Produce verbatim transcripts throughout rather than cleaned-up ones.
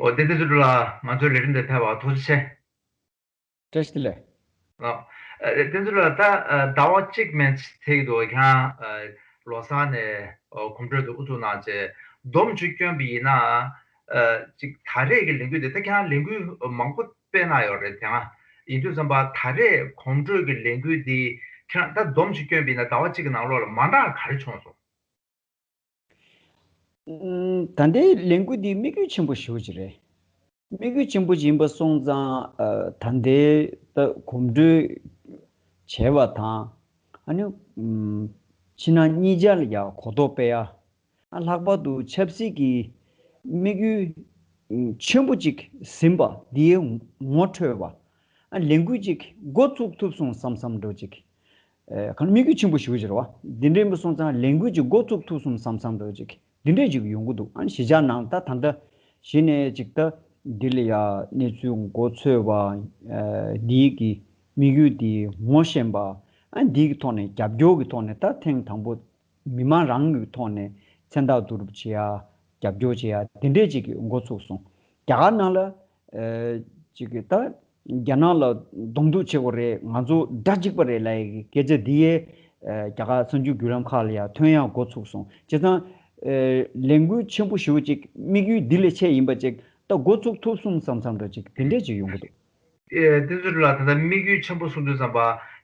འོ་དེ་དེ་ཚོ་ལ་ང་ཚོའི་ལས་རིམ་དེ་ཕེབས་པར་ཐུགས་རྗེ་ཆེ། བཀྲ་ཤིས་བདེ་ལེགས། ཨ། ཨ། དེ་ཚོ་ལ་ད་ཨ་ཟླ་བ་གཅིག་མན་ཚེ་གི་འདུག་ཁྱེད་རང་ཨ་ལོ་གསར་ནས་ཨ་གོམ་བགྲོད་དུ་ཨུ་ཚུགས་གནང་བྱས་སྡོམ་ཆུ་བསྐྱོན་པ་ཡིན་ན་ཨ་ཅིག་ད་རེས་ཀྱི་ལས་འགུལ་དེ་ད་ཁྱེད་རང་ལས་འགུལ་མང་པོ་སྤེལ་གནང་ཡོད་རེད། དེ་སྔ་ཡིན་དུས་ཙམ་པ་ད་རེས་གོམ་བགྲོད་ཀྱི་ལས་འགུལ་འདི་ཁྱེད་རང་ད་སྡོམ་ཆུ་བསྐྱོན་པ་ཡིན་ན་ཟླ་བ་གཅིག་གི་ནང་ལོགས་ལ་མ་འདྲ་ག་རེ་བྱུང་སོང་། ད་ལྟའི་ལས་འགུལ་འདི་དམིགས་ཡུལ་ཆེན་པོ་ཞེ་པོ་ཅིག་རེད། དམིགས་ཡུལ་ཆེན་པོ་ཅིག་ཡིན་པ་སོང་ཙང་ཨ་ད་ལྟའི་ད་གོམ་བགྲོད་བྱས་པ་དང་ཨ་ནི་ཕྱི་ནང་གཉིས་ཆར་ལ་ཡང་གོ་རྟོགས་སྤེལ་ཡ། ཨ་ལྷག་པར་དུ་ཆབ་སྲིད་ཀྱི་དམིགས་ཡུལ་ཆེན་པོ་ཅིག་ཟིན་པ་འདིའི་ངོ་འཕྲོད་པ། ཨ་ལས་འགུལ་ཅིག་འགོ་ཚུགས་ཐུབ་སོང་བསམ་བསམ་འདྲ་ཅིག་ཨེ་གང་དམིགས་ཡུལ་ཆེན་པོ་ཞེ་པོ་ཅིག་རེད་བ། འདི་འདྲ་ཡིན་པ་སོང་ཙང་ལས་འགུལ་ཅིག་འགོ་ཚུགས་ཐུབ་སོང་བསམ་བསམ་འདྲ་ཅིག་འདི་འདྲས་ཅིག་ཡོང་གི་འདུག་ཨ་ནི་གཞིས་ཆགས་ནང་ད་ད་ལྟ་གཞི་ནས་ཅིག་ད་འདི་ལ་ཡ་གནས་ཚུལ་མགོ་ཚོས་པ། ཨེ་འདིའི་གི་དམིགས་ཡུལ་འདི་ངོ་ཤེས་པ། ཨ་འདིའི་གི་ཐོག་ནས་རྒྱབ་སྐྱོར་གི་ཐོག་ནས་ད་ཐེངས་དང་པོ་མི་མང་རང་གི་ཐོག་ནས་མཚན་རྟགས་བསྡུ་རུབ་བྱེད་ཡ། རྒྱབ་སྐྱོར་བྱེད་ཡ་དེ་འདྲས་ཅིག་གི་འགོ་ཚུགས་སོང་། རྒྱ་གར་ནང་ལ་ཨ་ཅིག་གི་ད་རྒྱ་ནག་ལ་གདོང་ཐུག་བྱེད་དགོས་རེད། ང་ཚོ་དགྲ་གཅིག་པ་རེད་ལབ་ཡ་གི་སྐད་ཆ་འདི་ཡས་ཨ་རྒྱ་གར་གསར་འགྱུར་བརྒྱུད་ལམ་ཁག་ལ་ཡང་ཐོན་ཡ་འགོ་ཚུགས་སོང་། བྱས་ཙང་ཨ་ལས་འགུལ་ཆེན་པོ་ཞེ་པོ་ཅིག་དམིགས་ཡུལ་འདི་ལས་ཆེ་ཡིན་པ་ཅིག་ད་འགོ་ཚུགས་ཐུབ་སོང་བསམ་བསམ་འདྲ་ཅིག་དེ་འདྲས་ཅིག་ཡོང་གི་འདུག་ཨེ། དེ་ཚོ་ལ་ད་ལྟ་དམིགས་ཡུལ་ཆེན་པོ་གསུང་དུས་ཙམ་པ་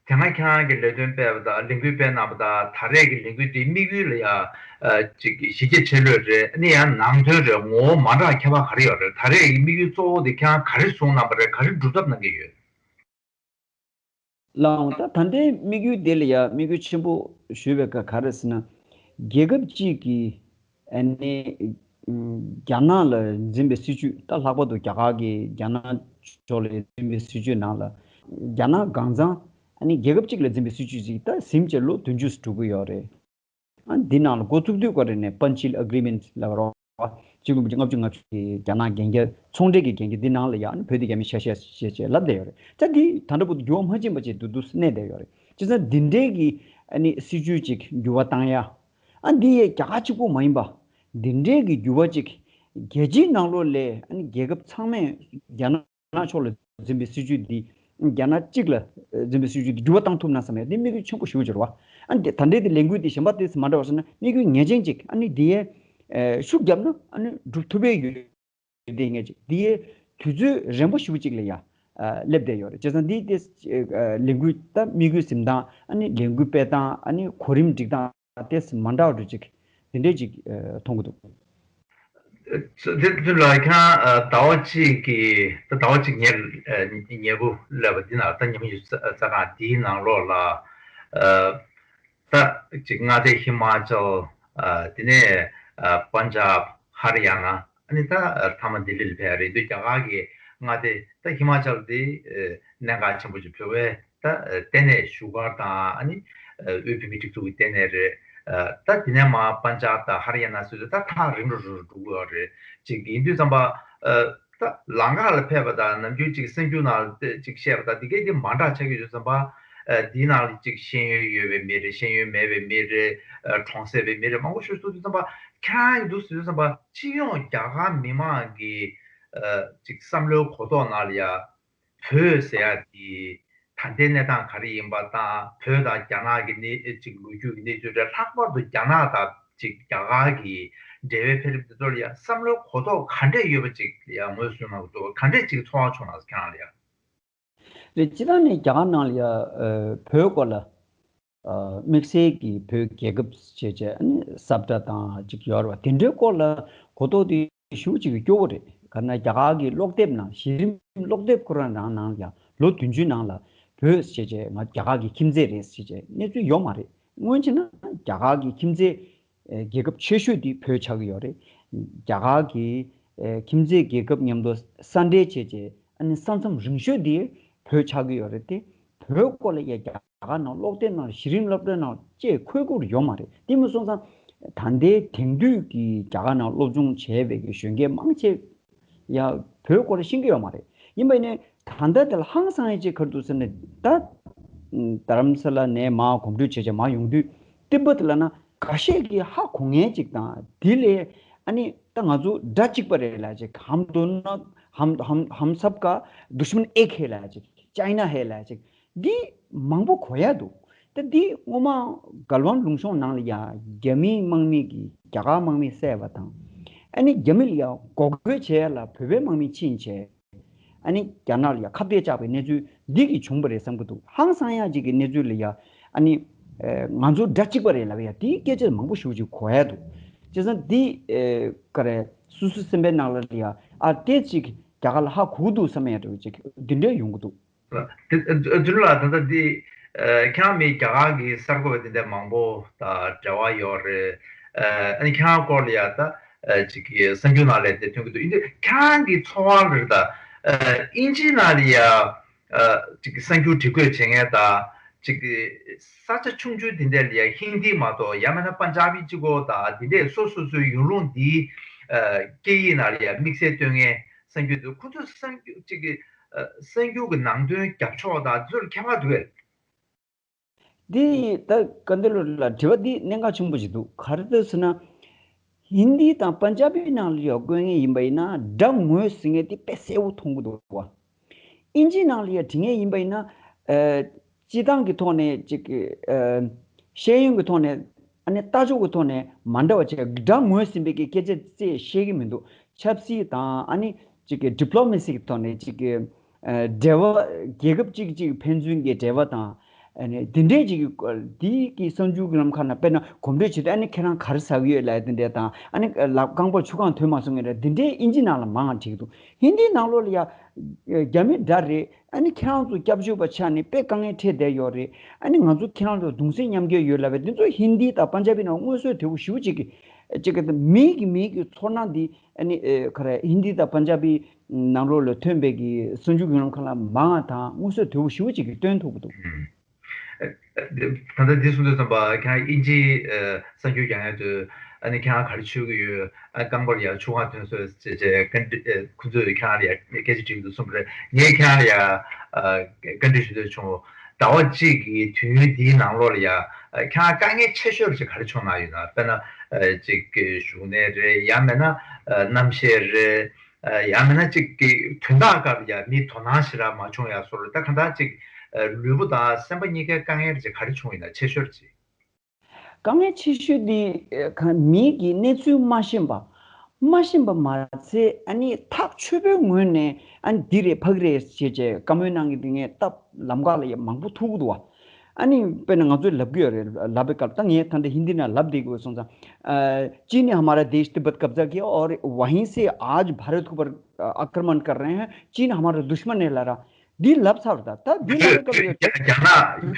དེ་སྔ་ཁྱེད་རང་གིས་ལས་དོན་སྤེལ་བ་དང་ལས་འགུལ་སྤེལ་གནང་བ་དང་ད་རེས་ཀྱི་ལས་འགུལ་དེའི་དམིགས་ཡུལ་ལ་ཡང་ཨ་ཅིག་གཞི་རྒྱ་ཆེ་ལོས་རེད། ཨ་ནི་ཡང་ནང་དོན་རེད། ངོ་བོ་མ་འདྲ་ཁྱད་པར་ག་རེ་ཡོད་རེད། ད་རེས་ཀྱི་དམིགས་ཡུལ་གཙོ་བོ་དེ་ཁྱེད་རང་ག་རེ་བཟུང་གནང་བ་རེད། ག་རེ་སྒྲུབ་ཐབས་གནང་གི་ཡོད། ལགས་འོང་། ད་ད་ལྟའི་དམིགས་ཡུལ་དེ་ལ་ཡང་དམིགས་ཡུལ་ཆེན་པོ་ཞུས་པའི་སྐབས་ག་རེ་ཟེར་ན། རྒྱལ་ཁབ་གཅིག་གིས་ཨ་ནི་རྒྱ་ནག་ལ་འཛིན་པའི་སྲིད་ཇུས། ད་ལྷག་པར་དུ་རྒྱ་གར་གྱིས་རྒྱ་ནག་ཕྱོགས་ལ་འཛིན་པའི་སྲིད་ཇུས་ནང་ལ། རྒྱ་ནག་གང་ཚང་ཨ་ནི་རྒྱལ་ཁབ་གཅིག་ལ་འཛིན་པའི་སྲིད་ཇུས་ཅིག་ད་ཟིན་བྱས་ལོ་བདུན་ཅུ་འགྲོ་གི་ཡོད་རེད། ཨ་འདི་ནང་ལ་འགོ་བཙུགས་དུས་ཀ་རེ་ནས་པན་ཅི་ལ་ཨེ་གྷི་རི་མེན་ཊི་ལབ་རོགས། ཆིག་སྟོང་དགུ་བརྒྱ་ལྔ་བཅུ་ང་བཅུ་གི་རྒྱ་ནག་གན་རྒྱ་ཚོང་འབྲེལ་གྱི་གན་རྒྱ་འདི་ནང་ལ་ཡང་བོད་དེ་རྒྱ་མི་ཤ་ཤ་ཤེས་བྱས་ལབ་བསྡད་ཡོད་རེད། ད་འདི་ད་ལྟ་བར་དུ་འགྱུར་བ་མ་ཕྱིན་པ་བྱས་འདུག་འདུག་གནས་བསྡད་ཡོད་རེད། བྱས་ཙང་འདི་འདྲའི་གི་ཨ་ནི་སྲིད་ཇུས་ཅིག་འགྱུར་བ་བཏང་ཡ། ཨ་འདི་ཡས་རྒྱ་གར་གཅིག་པོ་མ་ཡིན་པ། འདི་འདྲའི་གི་འགྱུར་བ་ཅིག་རྒྱལ་སྤྱིའི་ནང་ལོགས་ལས་ཨ་ནི་རྒྱལ་ཁབ་ཚང་མས་རྒྱ་ནག་ནག་ཕྱོགས་ལ་འཛིན་པའི་སྲིད་ཇུས་འདི་རྒྱ་ནག་གཅིག་ལ་འཛིན་པའི་སྲིད་ཇུས་འདི་འགྱུར་བ་བཏང་ཐུབ་ན་བསམ་ཡ་འདི་དམིགས་ཡུལ་ཆེན་པོ་ཞེ་པོ་ཅིག་རེད་བ། ཨ་འདི་ད་ལྟའི་དེ་ལས་འགུལ་འདི་གཞན་པ་དེ་མ་འདྲ་བ་ཟེར་ན་དམིགས་ཡུལ་ངེས་ཅན་ཅིག་ཨ་ནི་འདི་ཡས་ཤུགས་བརྒྱབ་ན་ཨ་ནི་འགྲུབ་ཐུབ་པའི་ཡོད་དེ་ངེས་ཅིག་འདི་ཡས་དུས་ཚོད་རན་པོ་ཞེ་པོ་ཅིག་ལ་ཡ་སླེབས་བསྡད་ཡོད་རེད། བྱས་ཙང་འདི་དེ་ལས་འགུལ་ད་དམིགས་ཡུལ་འཛིན་སྟངས་ཨ་ནི་ལས་འགུལ་སྤེལ་སྟངས་ཨ་ནི་གོ་རིམ་སྒྲིག་སྟངས་དེ་མ་འདྲ་བ་འདྲ་ཅིག་དེ་འདྲས་ཅིག་མཐོང་གི་འདུག་དེ་དུས་ལ་ཁྱེད་རང་ཟླ་བ་གཅིག་གི་ཟླ་བ་གཅིག་ཉེར་ཉེར་དགུ་སླེབས་པ་འདི་ན་ད་ཉིན་མོ་ཡོད་ས་ས་གང་དེའི་ནང་ལོགས་ལ་ད་ཅིག་མངའ་སྡེ་ཧི་མ་ཅལ། དེ་ནས་པན་ཇབ། ཧར་ཡ་ན། ཨ་ནི་ད་མཐའ་མ་ལྡི་ལི་ལ་ཕེབས་རེད་འདུག་རྒྱ་གར་གྱི་མངའ་སྡེ་ད་ཧི་མ་ཅལ་དེ་གནད་འགག་ཆེན་པོ་ཅིག་བོད་པའི་ད་ལྟེ་གནས་བཞུགས་སྒར་དང་ཨ་ནི་དབུས་བོད་མིའི་སྒྲིག་འཛུགས་ཀྱི་ལྟེ་གནས་རེད། ད་དེ་ནས་མར་པན་ཇབ་དང་ཧར་ཡ་ན་སོགས་ད་ཐག་རིང་རུ་རུ་འགྲོ་གི་ཡོད་རེད། ཅིག་ཡིན་དུས་ཙམ་པ་ད་ལམ་ཁ་ལ་ཕེབས་པ་དང་ནམ་རྒྱུན་ཅིག་གསར་འགྱུར་ནང་ལ་ཅིག་བཤད་པ་དང་དེ་གས་དེ་མ་འདྲ་ཆགས་ཀྱི་ཡོད་དུས་ཙམ་པ། དེའི་ནང་ལ་ཅིག་ཤེས་ཡོན་ཡོད་པའི་མི་རེད། ཤེས་ཡོན་མེད་པའི་མི་རེད། གྲོང་གསེབ་པའི་མི་རེད། མང་པོ་ཞིག་གསུངས་དུས་ཙམ་པ་ཁྱེད་རང་གིས་འདུག་ཟེར་དུས་ཙམ་པ་སྤྱི་ཡོངས་རྒྱ་གར་མི་མང་གི་ཅིག་བསམ་བློའི་གོ་རྟོགས་ནང་ལ་ཡ། བོད་ཟེར་ཡ་དེ་ད་ལྟའི་གནས་སྟངས་ག་རེ་ཡིན་པ་དང་བོད་དང་རྒྱ་ནག་གི་གནས་ཅིག་ལོ་རྒྱུས་ཀྱི་གནས་ཚུལ་རེད། ལྷག་པར་དུ་རྒྱ་ནག་དང་ཅིག་རྒྱ་གར་གྱི་འབྲེལ་བའི་འཕེལ་རིམ་དེ་ཚོ་ལ་ཡང་བསམ་བློའི་གོ་རྟོགས་ག་འདྲས་ཡོད་པ་ཅིག་ལ་ཡང་ངོས་བཟུང་གནང་གི་འདུག་ག་འདྲས་ཅིག་ཚོར་བ་བྱུང་ན་ཁྱེད་རང་ལ་ཡང་། རེད། སྤྱིར་བཏང་ནས་རྒྱ་གར་ནང་ལ་ཡང་བོད་སྐོར་ལ། དམིགས་བསལ་གྱི་བོད་རྒྱལ་ཁབ་ཅེས་བྱས་ཨ་ནི་ས་བཀྲ་དང་ཅིག་ཡོད་རེད་བ། དེ་འདྲའི་སྐོར་ལ་གོ་རྟོགས་དེ་ཞེ་པོ་ཅིག་སྐྱོ་བོ་རེད། ག་ན་རྒྱ་གར་གྱི་ཀློག་དེབ་ནང་གཞི་རིམ་ཀློག་དེབ་ཁོ་རང་རང་ནང་ལ་ཡང་ལོ་བདུན་ཅུའི་ནང་ལ་བོད་ཅེས་བྱས་ང་རྒྱ་གར་གྱི་ཁྱིམ་མཚེས་རེད་ཅེས་བྱས་གནས་ཚུལ་ཡོད་མ་རེད། སྔོན་ཆད་ན་རྒྱ་གར་གྱི་ཁྱིམ་མཚེས་རྒྱལ་ཁབ་ཆེ་ཤོས་དེ་བོད་ཆགས་ཀྱི་ཡོད་རེད། རྒྱ་གར་གྱི་ཁྱིམ་མཚེས་རྒྱལ་ཁབ་མཉམ་དུ་ས་འབྲེལ་བྱས་བྱས་ཨ་ནི་ས་མཚམས་རིང་ཤོས་དེ་བོད་ཆགས་ཀྱི་ཡོད་རེད་དེ། བོད་སྐོར་ལ་ཡ་རྒྱ་གར་ནང་ཀློག་དེབ་ནང་གཞི་རིམ་སློབ་གྲྭའི་ནང་ཅེས་འཁོད་དགོས་ཡོད་མ་རེད། དེ་མ་སོང་ཙང་ད་ལྟའི་དེང་དུས་ཀྱི་རྒྱ་གར་ནང་སློབ་སྦྱོང་བྱས་པའི་གི་གཞོན་སྐྱེས་མང་ཆེ་ཡ་བོད་སྐོར་ཤེས་ཀྱི་ཡོད་མ་རེད། ཡིན་པ་ཡིན་ནའི་ད་ལྟ་དེ་ལ་ཧང་སང་ཡ་ཅིག་ག་རེ་འདུག་ཟེར་ན་ད་རྡ་རམ་ས་ལ་ནས་མར་གོམ་བགྲོད་བྱས་བྱས་མར་ཡོང་དུས་ཏི་པ་ཏི་ལ་ན་འགའ་ཤས་ཀྱིས་ཧ་གོ་མཁན་ཅིག་དང་དེ་ལས་ ཨ་ནི་ད་ང་ཚོ་དགྲ་གཅིག་པ་རེད་ལབ་ཅིག་ཧམ་དོ་ན་ཧམ་ཧམ་ཧམ་སབ་ཀ་दुश्मन एक है ལབ་ཅིག་ཅའི་ན་है ལབ་ཅིག་འདི་མང་པོ་གོ་ཡ་འདུག་ད་འདི་སྔོན་མ་གལ་ཝན་ལུང་གཤོང་ནང་ལ་ཡ་རྒྱ་མིའི་དམག་མི་གིས་རྒྱ་གར་དམག་མི་བསད་པ་དང་། ཨ་ནི་རྒྱ་མི་ལ་ཡ་འགོག་རྒོལ་བྱས་ལ་བོད་པའི་དམག་མི་ཕྱིན་བྱས། ཨ་ནི་རྒྱ་ནག་ལ་ཡ་ཁ་གཏད་བཅག་པའི་གནས་ཚུལ་འདི་གིས་བྱུང་བ་རེད་བསམ་གྱི་འདུག་ཧང་སང་ཡག་ཅིག་གི་གནས་ཚུལ་ལ་ཡ་ཨ་ནི་ཨེ་ང་ཚོ་དགྲ་གཅིག་པ་རེད་ལབ་ཡ་དེའི་སྐད་ཆ་མང་པོ་ཞེ་པོ་ཅིག་གོ་ཡ་འདུག་བྱས་ཙང་འདི་ཨེ་ག་རེ་སོ་སོའི་སེམས་པའི་ནང་ལ་ལ་ཡ་ཨ་ཏེ་ཅིག་རྒྱ་གར་ལ་ཧ་གོ་གི་འདུག་བསམ་ཡ་འདྲ་བོ་ཅིག་འདི་འདྲ་ཡོང་གི་འདུག་དེ་ཨ་ཨ་ལགས། ད་ལྟ་འདི་ཨ་ཁྱེད་རང་མི་རྒྱ་གར་གྱི་གསར་འགོད་པ་དེ་འདྲ་མང་པོ་དང་འབྲེལ་བ་ཡོད་རེད། ཨ་ནི་ཁྱེད་རང་སྐོར་ལ་ཡ་ད་ཨ་ཅིག་གི་གསར་འགྱུར་ནང་ལ་དེ་ཐོན་གྱི་འདུག་ཡིན་དུས་ཁྱེད་རང་གི་ཚོར་བ་རེད་ད། ཨ་དབྱིན་ཇི་ནང་ལ་ཡ་ཨ་ཅིག་གི་གསར་འགྱུར་བྲིས་འགོད་བྱེད་མཁན་དང་ཅིག་གི་ས་ཆ་ཆུང་ཆུང་དེ་འདྲ་ལ་ཡ་ཧིན་དི་མ་གཏོགས་ཡང་མིན་ན་པན་ཇ་བི་གཅིག་པོ་དང་དེ་འདྲས་སོ་སོ་སོའི་ཡུལ་ལུང་འདིའི་ཨ་སྐད་ཡིག་ནང་ལ་ཡ་དམིགས་བསལ་སྟོན་མཁན་གསར་འགྱུར་འདུག་ཁོ་ཚོས་གསར་འགྱུར་ཅིག་གི་ཨ་གསར་འགྱུར་གྱི་ནང་དོན་རྒྱབ་ཕྱོགས་དང་དེ་ཚོར་ཁྱད་པར་འདུག་གས། འདི་ད་སྐལ་ལྡན་ལགས་དྲི་བ་འདི་གནད་འགག་ཆེན་པོ་ཞིག་འདུག་ག་རེ་འདུག་ཟེར་ན། ཧིན་དི་དང་པན་ཇ་བི་ནང་ལ་ཡོད་དགོས་ངེས་ཡིན་པ་ཡིན་ན་དགྲ་ངོས་ཟིན་ངེས་དེ་དཔེ་གསལ་པོ་མཐོང་གི་འདུག་བ། ཨིན་ཇི་ནང་ལ་ཡ་བྲིས་ངེས་ཡིན་པ་ཡིན་ན། ཨ་སྤྱི་བཏང་གི་ཐོག་ནས་ཅིག་ཨ་ཤེས་ཡོན་གྱི་ཐོག་ནས་ཨ་ནི་ལྟ་ཕྱོགས་ཀྱི་ཐོག་ནས་མ་འདྲ་བ་བྱས་དགྲ་ངོས་ཟིན་པའི་གི་སྐད་ཆ་རྩིས་བཤད་ཀྱི་མི་འདུག་ཆབ་སྲིད་དང་ཨ་ནི་ཅིག་གི་ཌི་པི་ལོ་མ་སི་གི་ཐོག་ནས་ཅིག་གི་ཨ་འབྲེལ་བ་རྒྱལ་ཁབ་གཅིག་གཅིག་ཕན་ཚུན་གྱི་འབྲེལ་བ་དང་ཨ་ནི་འདི་འདྲའི་ཅིག་གི་འདི་གི་གསར་འགྱུར་གྱི་ལམ་ཁ་ན་དཔེར་ན་གོམ་བགྲོད་བྱེད་དུས་ཨ་ནི་ཁྱེད་རང་ག་རེ་ཟ་གི་ཡོད་ལབ་འདི་འདྲའི་དང་ཨ་ནི་ལག་རྐང་པར་ཆུ་གང་ཐོན་མ་སོང་ངེས་རེད་འདི་འདྲའི་ཨིན་ཇི་ནང་ལ་མང་བ་བྲིས་འདུག་ཧིན་དི་ནང་ལོགས་ལ་ཡ་རྒྱ་མི་དགྲ་རེད། ཨ་ནི་ཁྱེད་རང་ཚོ་སྐྱབས་བཅོལ་བ་ཆགས་ནས་དཔེ་དཀའ་ངལ་འཕྲད་བསྡད་ཡོད་རེད། ཨ་ནི་ང་ཚོ་ཁྱེད་རང་ཚོ་གདུང་སེམས་མཉམ་སྐྱེད་ཡོད་ལབ་པའི་འདི་ཚོ་ཧིན་དི་དང་པན་ཇ་བི་ནང་མངོན་གསལ་དོད་པོ་ཞེ་པོ་ཅིག་གི་ཅིག་གི་མིའི་གི་མིའི་གི་ཚོར་སྣང་འདི་ཨ་ནི་ཨེ་ག་རེ་ཧིན་དི་དང་པན་ཇ་བི་ནང་ལོགས་ལ་ཐོན་པའི་གི་གསར་འགྱུར་གྱི་ལམ་ཁ་ལ་མང་བ་དང་མངོན་གསལ་དོད་པོ་ཞེ་པོ་ཅིག་གི་སྟོན་ཐུབ་ཀྱི་འདུག་ཨ་ད་ལྟ་འདི་གསུང་དུས་ཙམ་པ་ཁྱེད་རང་དབྱིན་ཇིའི་ཨ་གསར་འགྱུར་རྒྱག་མཁན་ཚོས་ཨ་ནི་ཁྱེད་རང་ག་རེ་མཆོད་ཀྱི་ཡོད། ཨ་རྐང་པར་ཡར་ཆུ་གང་ཐོན་སོང་ཅེས་བྱས་བཀའ་འདྲི་ཨ་ཁོ་ཚོས་ཁྱེད་རང་ལ་ཡར་སྐད་ཆ་དྲིས་ཀྱི་འདུག་གསུངས་པ་རེད། ངས་ཁྱེད་རང་ལ་ཡར་ཨ་བཀའ་འདྲི་ཞུ་འདོད་བྱུང་། ཟླ་བ་གཅིག་གི་དུས་ཡུན་འདིའི་ནང་ལོགས་ལ་ཡ་ཨ་ཁྱེད་རང་དཀའ་ངལ་ཆེ་ཤོས་ཅིག་ག་རེ་བྱུང་གནང་ཡོད་ན། དཔེར་ན་ཨ་ཅིག་གི་བཞུགས་གནས་རེད། ཡང་མིན་ན་ཨ་གནམ་གཤིས་རེད། ཨ་ཡང་མིན་ན་ཅིག་གི་དོན་དག་སྐབས་ཡ་མི་དོ་སྣང་ཞེ་དྲག་མ་བྱུང་ཡ་སོགས་རེད། ད་གང་ལྟར་ཅིག་ཨ་ལུས་པོ་དང་སེམས་པ་གཉིས་ཀའི་དཀའ་ངལ་ཅིག་ག་རེ་བྱུང་ཡོད་ན་ཆེ་ཤོས་ཅིག་དཀའ་ངལ་ཆེ་ཤོས་འདི་ཨ་ག་མི་གི་གནས་ཚུལ་མ་ཤེས་པ། མ་ཤེས་པ་མ་ཚད་ཨ་ནི་ཐག་ཆོད་པོའི་ངོས་ནས་ཨ་ནི་འདི་རེད་ཕ་གི་རེད་ཅེས་བྱས་བཀའ་མོལ་གནང་གི་འདི་ངས་སྟབས་ལམ་ཁ་ལ་ཡ་མང་པོ་ཐུག་གི་འདུག་བ། ཨ་ནི་དཔེར་ན་ང་ཚོས་ལབ་ཀྱི་ཡོད་རེད། ལབ་པའི་སྐབས་ད་ངས་ད་ལྟ་ཧིན་དི་ནང་ལབ་བསྡད་དགོས་སོང་ཙང་། अ, चीन ने हमारा देश तिब्बत कब्जा किया और वहीं से आज भारत के ऊपर, अ, आक्रमण कर रहे हैं। चीन हमारा दुश्मन है ལབ་ར། འདི་ལབ་ཚར་ད། ད་འདི་ལབ་པའི་སྐབས་ལ་རྒྱ་རྒྱ་ནག་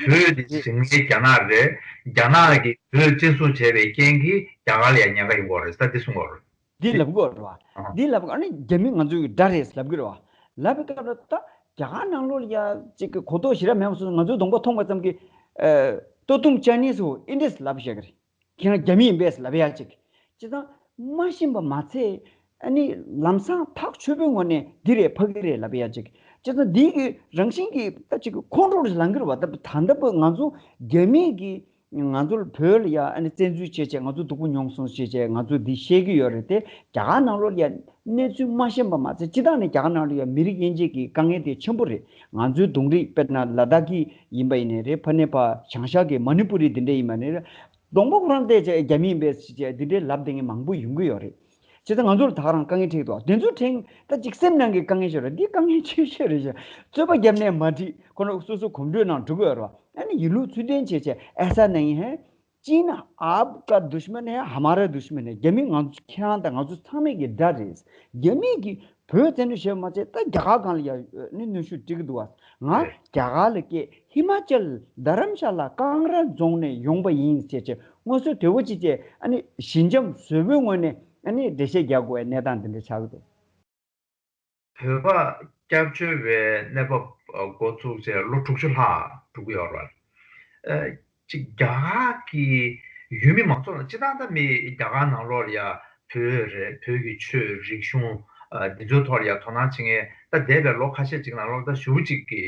བོད་འདི་ཞིང་ལས་རྒྱ་ནག་རེད། རྒྱ་ནག་གིས་བོད་བཙན་བཟུང་བྱས་པའི་རྐྱེན་གྱིས་རྒྱ་གར་ལ་ཡང་ཉེན་ཁ་ཡོང་གི་ཡོད་རེད་ཟེར་འདི་གསུང་གི་ཡོད་རེད། འདི་ལབ་དགོས་རེད་བ། ཨ། འདི་ལབ་ཨ་ནི་རྒྱ་མི་ང་ཚོའི་དགྲ་རེད་ལབ་གི་རེད་བ། ལབ་པའི་སྐབས་ལ་ད་རྒྱ་གར་ནང་ལོགས་ལ་ཡ་གཅིག་གི་གོ་རྟོགས་ཞེ་དྲག་མེད་པ་སོང་ང་ཚོའི་གདོང་པ་མཐོང་པ་ཙམ་གྱིས། ཨ། ཏོ་ཏུང་ཅ་ནི་སུ་ཨིན་དྲེས་ལབ་བཤད་གི་རེད། ཁྱེད་རང་རྒྱ་མི་ཡིན་པས་ལབ་ཡ་ཅིག་ཅི་ཙང་མ་ཤེས་པ་མ་ཚད། ཨ་ནི་ལམ་སང་ཐག་ཆོད་པོའི་ངོས་ནས་འདི་རེད་ཕ་གི་རེད་ལབ་ཡ་ཅིག་ཅི་ཙང་འདི་གི་རང་བཞིན་གྱི་ད་ཅིག་ཁོང་ཁྲོ་ལངས་གི་རེད་བ། ད་ད་ལྟ་བུ་ང་ཚོ་རྒྱ་མི་གི་ང་ཚོ་བོད་ལ་ཡ་ཨ་ནི་བཙན་འཛུལ་བྱས་བྱས་ང་ཚོ་སྡུག་པོ་མྱོང་སོང་ཞེས་བྱས་ང་ཚོ་འདི་བཤད་ཀྱི་ཡོད་རེད་དེ། རྒྱ་གར་ནང་ལོགས་ལ་ཡ་གནས་ཚུལ་མ་ཤེས་པ་མ་ཚད་སྤྱི་བཏང་ནས་རྒྱ་གར་ནང་ལ་ཡ་མི་རིགས་དབྱེ་འབྱེད་ཀྱི་དཀའ་ངལ་དེ་ཆེན་པོ་རེད། ང་ཚོའི་གདོང་རིས་དཔེར་ན་ལ་དྭགས་ཀྱི་ཡིན་པ་ཡིན་ནའི་རེད། ཕ་ནས་ཕ་བྱང་ཤར་གྱི་མ་ནི་པུ་རི་འདི་འདྲ་ཡིན་པ་ནའི་རེད། གདོང་པ་ཁོ་རང་བལྟས་བྱས་རྒྱ་མི་ཡིན་པས་ཞེས་བྱས་འདི་འདྲའི་ལབ་བསྡད་མཁན་མང་པོ་ཡོང་གི་ཡོད་རེད། བྱས་ཙང་ང་ཚོར་ད་ག་རང་དཀའ་ངལ་འཕྲད་འདུག་དེ་ཚོའི་ཕྲན་ད་ཅིག་སེམས་ནང་གི་དཀའ་ངལ་ཞིག་རེད། འདི་དཀའ་ངལ་ཆེ་ཤོས་རེད་ཤག་རྩོད་པ་བརྒྱབ་ནས་མ་འགྲིག་ཁོ་རང་སོ་སོ་གོམ་བགྲོད་ནང་འགྲོ་གི་ཡོད་རེད་བ། ཨ་ནི་ཡིན་ལུགས་ཚུལ་ལྡན་བྱས་བྱས་ऐसा नहीं है। चीन आपका दुश्मन है, हमारा दुश्मन है। རྒྱ་མི་ང་ཚོ་ཁྱེད་རང་དང་ང་ཚོ་ཚང་མའི་གི་དགྲ་རེད། རྒྱ་མི་གིས་བོད་བཙན་འཛུལ་བྱས་པ་མ་ཚད་ད་རྒྱ་གར་སྒང་ལ་ཡ་ནི་གནོན་ཤུགས་སྤྲད་ཀྱི་འདུག་བ། ང་རྒྱ་གར་ལ་སྐྱེས་ཧི་མ་ཅལ་དྷ་རམ་ཤ་ལ་ཀང་ར་རྫོང་ནས་ཡོང་པ་ཡིན་ཟེར་བྱས་མངོན་གསལ་དོད་པོ་ཅིག་བྱས་ཨ་ནི་ཞི་འཇམ་བཟོད་པོའི་ངོས་ནས་ཨ་ནི་འགྲེལ་བཤད་རྒྱག་དགོས་པའི་གནས་སྟངས་འདི་འདྲ་ཆགས་ཀྱི་འདུག་བོད་པ་སྐྱབས་བཅོལ་བའི་གནས་བབ་འགོ་ཚུགས་བྱས་ལོ་དྲུག་ཅུ་ལྷག་འགྲོ་གི་ཡོད་རེད། ཨ་ཅིག་རྒྱ་གར་གྱི་ཡུལ་མི་མང་ཚོགས་ལ་སྤྱི་བཏང་ད་མི་རྒྱ་གར་ནང་ལོགས་ལ་ཡ་བོད་རེད། བོད་ཀྱི་ཆོས་རིག་གཞུང་ཨ་འདི་ཚོའི་ཐོག་ལ་ཡ་དོ་སྣང་བྱེད་མཁན་ད་འདས་པའི་ལོ་ཁ་ཤས་ཅིག་ནང་ལོགས་ད་ཞེ་པོ་ཅིག་གི་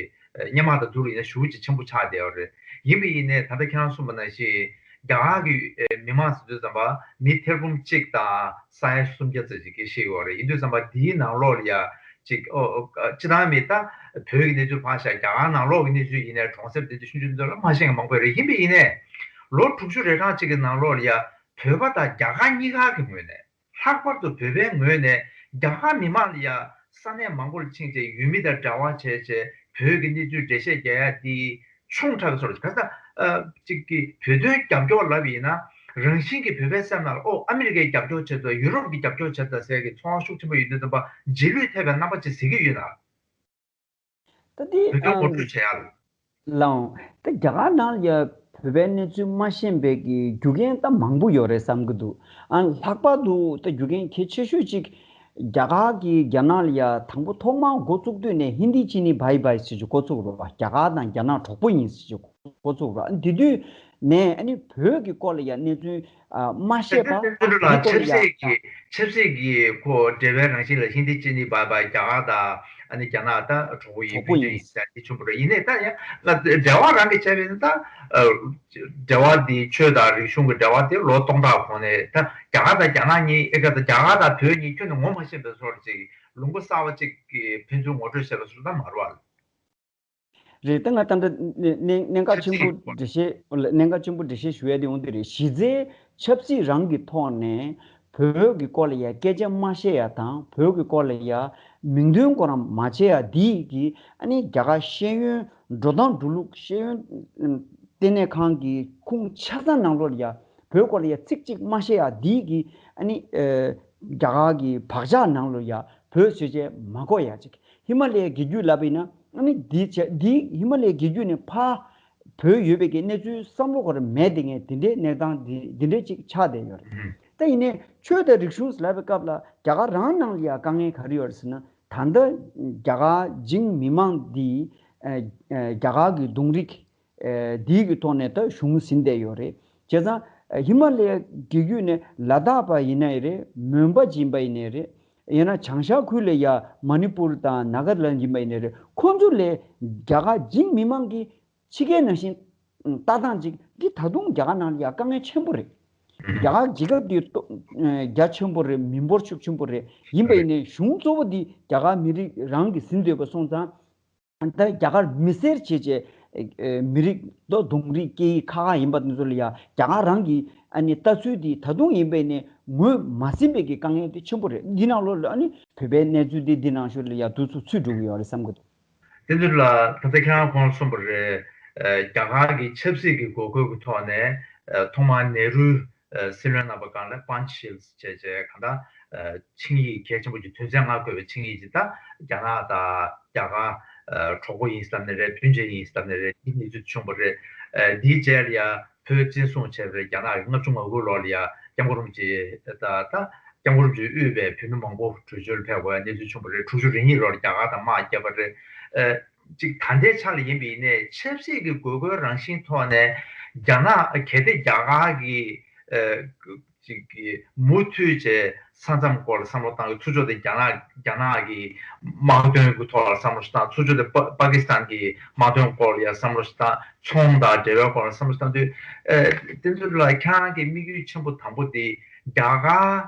སྔོན་མ་དང་བསྡུར་ཡིན་ན་ཞེ་པོ་ཅིག་ཆེན་པོ་ཆགས་བསྡད་ཡོད་རེད། ཡིན་པ་ཡིན་ནའི་ད་ལྟ་ཁྱེད་རང་གསུངས་པ་ནང་བཞིན་ རྒྱ་གར་གྱི་ཨེ་མི་མང་ཟེར་དུས་ཙམ་པ་མི་ཐེར་འབུམ་གཅིག་དང་ས་ཡ་སུམ་བརྒྱ་ཙམ་ཞིག་གིས་བཤད་ཡོད་རེད། ཡིན་དུས་ཙམ་པ་འདིའི་ནང་ལོགས་ལ་ཡ་ཅིག་ཨོ་ཨོ་སྤྱི་བཏང་མི་ད་བོད་ཀྱི་གནས་ཚུལ་ཕར་བཞག་རྒྱ་གར་ནང་ལོགས་ཀྱི་གནས་ཚུལ་ཡིན་ནའི་གྲོང་གསེབ་དེ་ཚོ་ཆུང་ཆུང་ཚོ་ལ་མ་ཤེས་མཁན་མང་པོ་རེད། ཡིན་པས་ཡིན་ནའི་ལོ་དྲུག་ཅུ་རེ་གྲངས་གཅིག་གི་ནང་ལོགས་ལ་ཡ་བོད་པ་དང་རྒྱ་གར་གཉིས་ཀ་གི་ངོས་ནས། ལྷག་པར་དུ་བོད་པའི་ངོས་ནས་རྒྱ་གར་མི་མང་ལ་ཡ་ས་གནས་མང་པོར་ཕྱིན་བྱས་ཡུལ་མི་དང་འབྲེལ་བ་བྱས་བྱས་བོད་ཀྱི་གནས་ཚུལ་འགྲེལ་བཤད་རྒྱག་ཡ་དེ་ཆུང་དྲགས་པའི་བཟོ་འདྲ། ག་ས་ཨ་གཅིག་གི་བོད་དོན་རྒྱབ་སྐྱོར་ལབ་ཡིན་ན་རང་བཞིན་གྱིས་བོད་པའི་སེམས་ནང་ལ་ཨོ་ཨ་མི་རི་ཀའི་རྒྱབ་སྐྱོར་བྱས་ཙང་ཡུ་རོབ་ཀྱི་རྒྱབ་སྐྱོར་བྱས་ཙང་ཟེར་གྱི་ཚོར་བ་ཤུགས་ཆེན་པོ་ཡོད་དུས་ཙམ་པ་རྗེས་ལུས་ཐེབས་པའི་རྣམ་པ་ཅིག་གཟིགས་ཀྱི་ཡོད་ན། ད་དེ་བོད་དོན་ཨང་ངོ་སྤྲོད་བྱེད་ཡ་ལ། ལའང་ད་རྒྱ་གར་ནང་ལ་ཡ་བོད་པའི་གནས་ཚུལ་མ་ཤེས་པའི་གི་རྒྱུ་རྐྱེན་ད་མང་པོ་ཡོད་རེད་བསམ་གི་འདུག་ཨ་ལྷག་པར་དུ་ད་རྒྱུ་རྐྱེན་གལ་ཆེ་ཤོས་གཅིག་རྒྱ་གར་གྱིས་རྒྱ་ནག་ལ་ཡ་དང་པོ་ཐོག་མར་འགོ་བཙུགས་དུས་ནས་ཧིན་དི་ཅི་ནི་བྷའི་བྷའི་ཟེར་གྱི་འགོ་བཙུགས་རེད་པ། རྒྱ་གར་དང་རྒྱ་ནག་གྲོགས་པོ་ཡིན་ཟེར་གྱི་འགོ་བཙུགས་རེད། དེ་དུས་ནས་ཨ་ནི་བོད་ཀྱི་སྐོར་ལ་ཡ་གནས་ཚུལ་ཨ་མ་ཤེས་པ་དེ་ཚོ་ལ་དེའི་སྐོར་ལ་ཆབ་ཡ། སྲིད་ཀྱི་ཆབ་སྲིད་ཀྱི་ཁོ་འབྲེལ་བའི་རང་བཞིན་ལ་ཧིན་དི་ཅི་ནི་བྷའི་བྷའི་རྒྱ་གར་དང་ཨ་ནི་རྒྱ་ནག་ད་གྲོགས་པོ་ཡིན་གྲོགས་པོ་མཐུན་འབྲེལ་ཡིན། ཡིན་ཟེར་དེ་ཆེན་པོ་རེད། ཡིན་ནའི་ད་ཡང་ང་འབྲེལ་བ་རང་གི་བྱས་པས་ན་ད་ཨ་འབྲེལ་བ་འདི་ཆོས་དང་རིག་གཞུང་གི་འབྲེལ་བ་དེ་ལོ་སྟོང་ཕྲག་གོང་ནས་ད་རྒྱ་གར་དང་རྒྱ་ནག་གཉིས་ཨེ་ཀ་ད་རྒྱ་གར་དང་བོད་གཉིས་ཁྱོན་ནས་ངོ་མ་ཤེས་པའི་བཟོ་འདྲ་ཅིག་ལུང་པ་གསར་པ་ཅིག་གི་ཕན་ཚུན་ངོ་སྤྲོད་བྱས་པ་སོགས་ད་མ་རེད་བ། རེད། ད་ང་ད་ལྟ་གནད་གནད་འགག་ཆེན་པོ་འགྲེལ་བཤད་གནད་འགག་ཆེན་པོ་འགྲེལ་བཤད་ཞུ་ཡ་དེ་འོང་དེ་རེད། གཞི་རྩའི་ཆབ་སྲིད་རང་གི་ཐོག་ནས་བོད་ཀྱི་སྐོར་ལ་ཡ་སྐད་ཆ་མ་བཤད་ཡ་དང་བོད་ཀྱི་སྐོར་ལ་ཡ་མིང་འདོན་ཁོ་རང་མ་བྱེད་ཡ་འདི་གི་ཨ་ནི་རྒྱ་གར་ཤེས་ཡོན་འགྲོ་སྟངས་འགྲོ་ལུགས་ཤེས་ཡོན་ལྟེ་གནས་ཁང་གི་ཁུངས་ཆ་ཚང་ནང་ལོགས་ལ་ཡ་བོད་སྐོར་ལ་ཡ་ཚིག་གཅིག་མ་བཤད་ཡ་འདི་གི་ཨ་ནི་ཨ་རྒྱ་གར་གི་བག་ཆགས་ནང་ལོགས་ཡ་བོད་ཟེར་བྱས་མ་གོ་ཡ་ཅིག་ཧི་མ་ལ་ཡའི་རྒྱལ་རྒྱུད་ལབ་པ་ཡིན་ན་ཨ་ནི་འདི་བྱས་འདི་ཧི་མ་ལ་ཡའི་རྒྱལ་རྒྱུད་ནས་ཕར་བོད་ཡོད་པའི་གི་གནས་ཚུལ་བསམ་བློ་ཁོ་རང་མེད་དེ་ངས་དེ་འདྲའི་གནས་སྟངས་འདི་འདི་འདྲའི་ཅིག་ཆགས་བསྡད་ཡོད་རེད། ད་ཡིན་ནའི་ཆོས་དང་རིག་གཞུང་ལབ་པའི་སྐབས་ལ་རྒྱ་གར་རང་ནང་ལ་ཡ་དཀའ་ངལ་ག་རེ་ཡོད་རེད་ཟེར་ན་ད་ལྟ་རྒྱ་གར་ཇིང་མི་མང་འདི་ཨ་ཨ་རྒྱ་གར་གི་གདོང་རིས་ཨ་འདིའི་གི་ཐོག་ནས་ད་གཞུང་ཟིན་བསྡད་ཡོད་རེད། བྱས་ཙང་ཨ་ཧི་མ་ལ་ཡའི་རྒྱལ་རྒྱུད་ནས་ལ་དྭགས་པ་ཡིན་ནའི་རེད། མོན་པ་ཅན་པ་ཡིན་ནའི་རེད། ཡང་ན་བྱང་ཤར་ཁུལ་ལ་ཡ་མ་ནི་པུར་དང་ནཱ་ག་ལན་ཡིན་པ་ཡིན་ནའི་རེད། ཁོང་ཚོ་ལས་རྒྱ་གར་ཇིང་མི་མང་གི་ཕྱི་རྒྱལ་ནང་བཞིན་ལྟ་སྟངས་ཅིག་འདི་ད་དུང་རྒྱ་གར་ནང་ལ་ཡ་དཀའ་ངལ་ཆེན་པོ་རེད། རྒྱ་གར་རྒྱལ་ཁབ་འདི་ཏོ་ཨ་རྒྱ་ཆེན་པོ་རེད། མི་འབོར་ཤུགས་ཆེན་པོ་རེད། ཡིན་པ་ཡིན་ནའི་གཞུང་གཙོ་བོ་འདི་རྒྱ་གར་མི་རིགས་རང་གིས་ཟིན་བསྡད་པ་སོང་ཙང་། ད་རྒྱ་གར་མི་སེར་བྱས་བྱས་ཨེ་མི་རིགས་དང་གདོང་རིས་སྐད་ཡིག་ཁག་ཁག་ཡིན་པ་དེ་ཚོ་ལ་ཡང་རྒྱ་གར་རང་གི་ཨ་ནི་ལྟ་ཚུལ་དེ་ད་དུང་ཡིན་པས་ནས་ངོས་མ་ཟིན་པའི་གི་དཀའ་ངལ་དེ་ཆེན་པོ་རེད། འདི་ནང་ལོགས་ལ་ཨ་ནི་བོད་པའི་གནས་ཚུལ་དེ་འདི་ནང་ཤོས་ལ་ཡང་དུས་ཚོད་ཚུད་འགྲོ་གི་ཡོད་རེད་བསམ་གི་འདུག་དེ་ཚོ་ལ་ད་ལྟ་ཁྱེད་རང་གོང་གསུངས་པ་རེད། ཨ་རྒྱ་གར་གྱི་ཆབ་སྲིད་ཀྱི་དགོས་མཁོ་གི་ཐོག་ནས་ཨ་ཐོག་མར་ནེ་རུ་ཨ་སྲིད་བློན་རྣམ་པ་སྒང་ལ་པན་ཆ་ཤིལ་ཟེར་བྱས་བྱས་གང་ལྟར་ཨ་ཆིངས་ཡིག་གལ་ཆེན་པོ་ཅིག་དོན་ཚན་ལྔ་འཁོད་པའི་ཆིངས་ཡིག་ཅིག་ད་རྒྱ་ནག་དང་རྒྱ་གར་ཨ་གྲོགས་པོ་ཡིན་བསམ་ནས་རེད། མཐུན་ཆེ་ཡིན་བསམ་ནས་རེད། འདི་གནས་ཚུལ་བྱུང་བ་རེད། ཨ་འདིའི་རྗེས་ལ་ཡ་བོད་བཙན་བཟུང་བྱས་པ་རེད། རྒྱ་ནག་གིས་ལྔ་བཅུ་ང་དགུ་ལོ་ལ་ཡ་སྐྱབས་མགོན་རིན་པོ་ཆེ་ད་ད་སྐྱབས་མགོན་རིན་པོ་ཆེ་དབུས་པའི་བོད་མི་མང་པོ་བྲོས་བྱོལ་ཕེབས་དགོས་ཡ་གནས་ཚུལ་བྱུང་བ་རེད། དྲུག་ཅུ་རེ་གཉིས་ལོར་རྒྱ་གར་དང་དམག་བརྒྱབ་པ་རེད། ཨ་གཅིག་ད་ལྟའི་ཆ་ལ་ཡིན་པ་ཡིན་ནའི་ཆབ་སྲིད་ཀྱི་དགོས་མཁོའི་རང་བཞིན་ཐོག་ནས་རྒྱ་ནག་གལ་ཏེ་རྒྱ་གར་གྱི་ཨ་གཅིག་གི་མུ་མཐུད་བྱས་ས་མཚམས་སྐོར་ལ་བསམ་བློ་བཏང་གི་ཚུར་ཕྱོགས་དེ་རྒྱ་ནག་རྒྱ་ནག་གི་དམག་དོན་གྱི་ཐོག་ལ་བསམ་བློ་ཞིག་བཏང་། ཚུར་ཕྱོགས་དེ་པ་པ་ཀི་སི་ཐན་གྱི་དམག་དོན་སྐོར་ལ་ཡང་བསམ་བློ་ཞིག་བཏང་། ཚོང་དང་འབྲེལ་བའི་སྐོར་ལ་བསམ་བློ་ཞིག་བཏང་དུས་ཨ་དེ་ཚོ་ལ་ཁྱེད་རང་གི་དམིགས་ཡུལ་ཆེན་པོ་དང་པོ་དེ་རྒྱ་གར་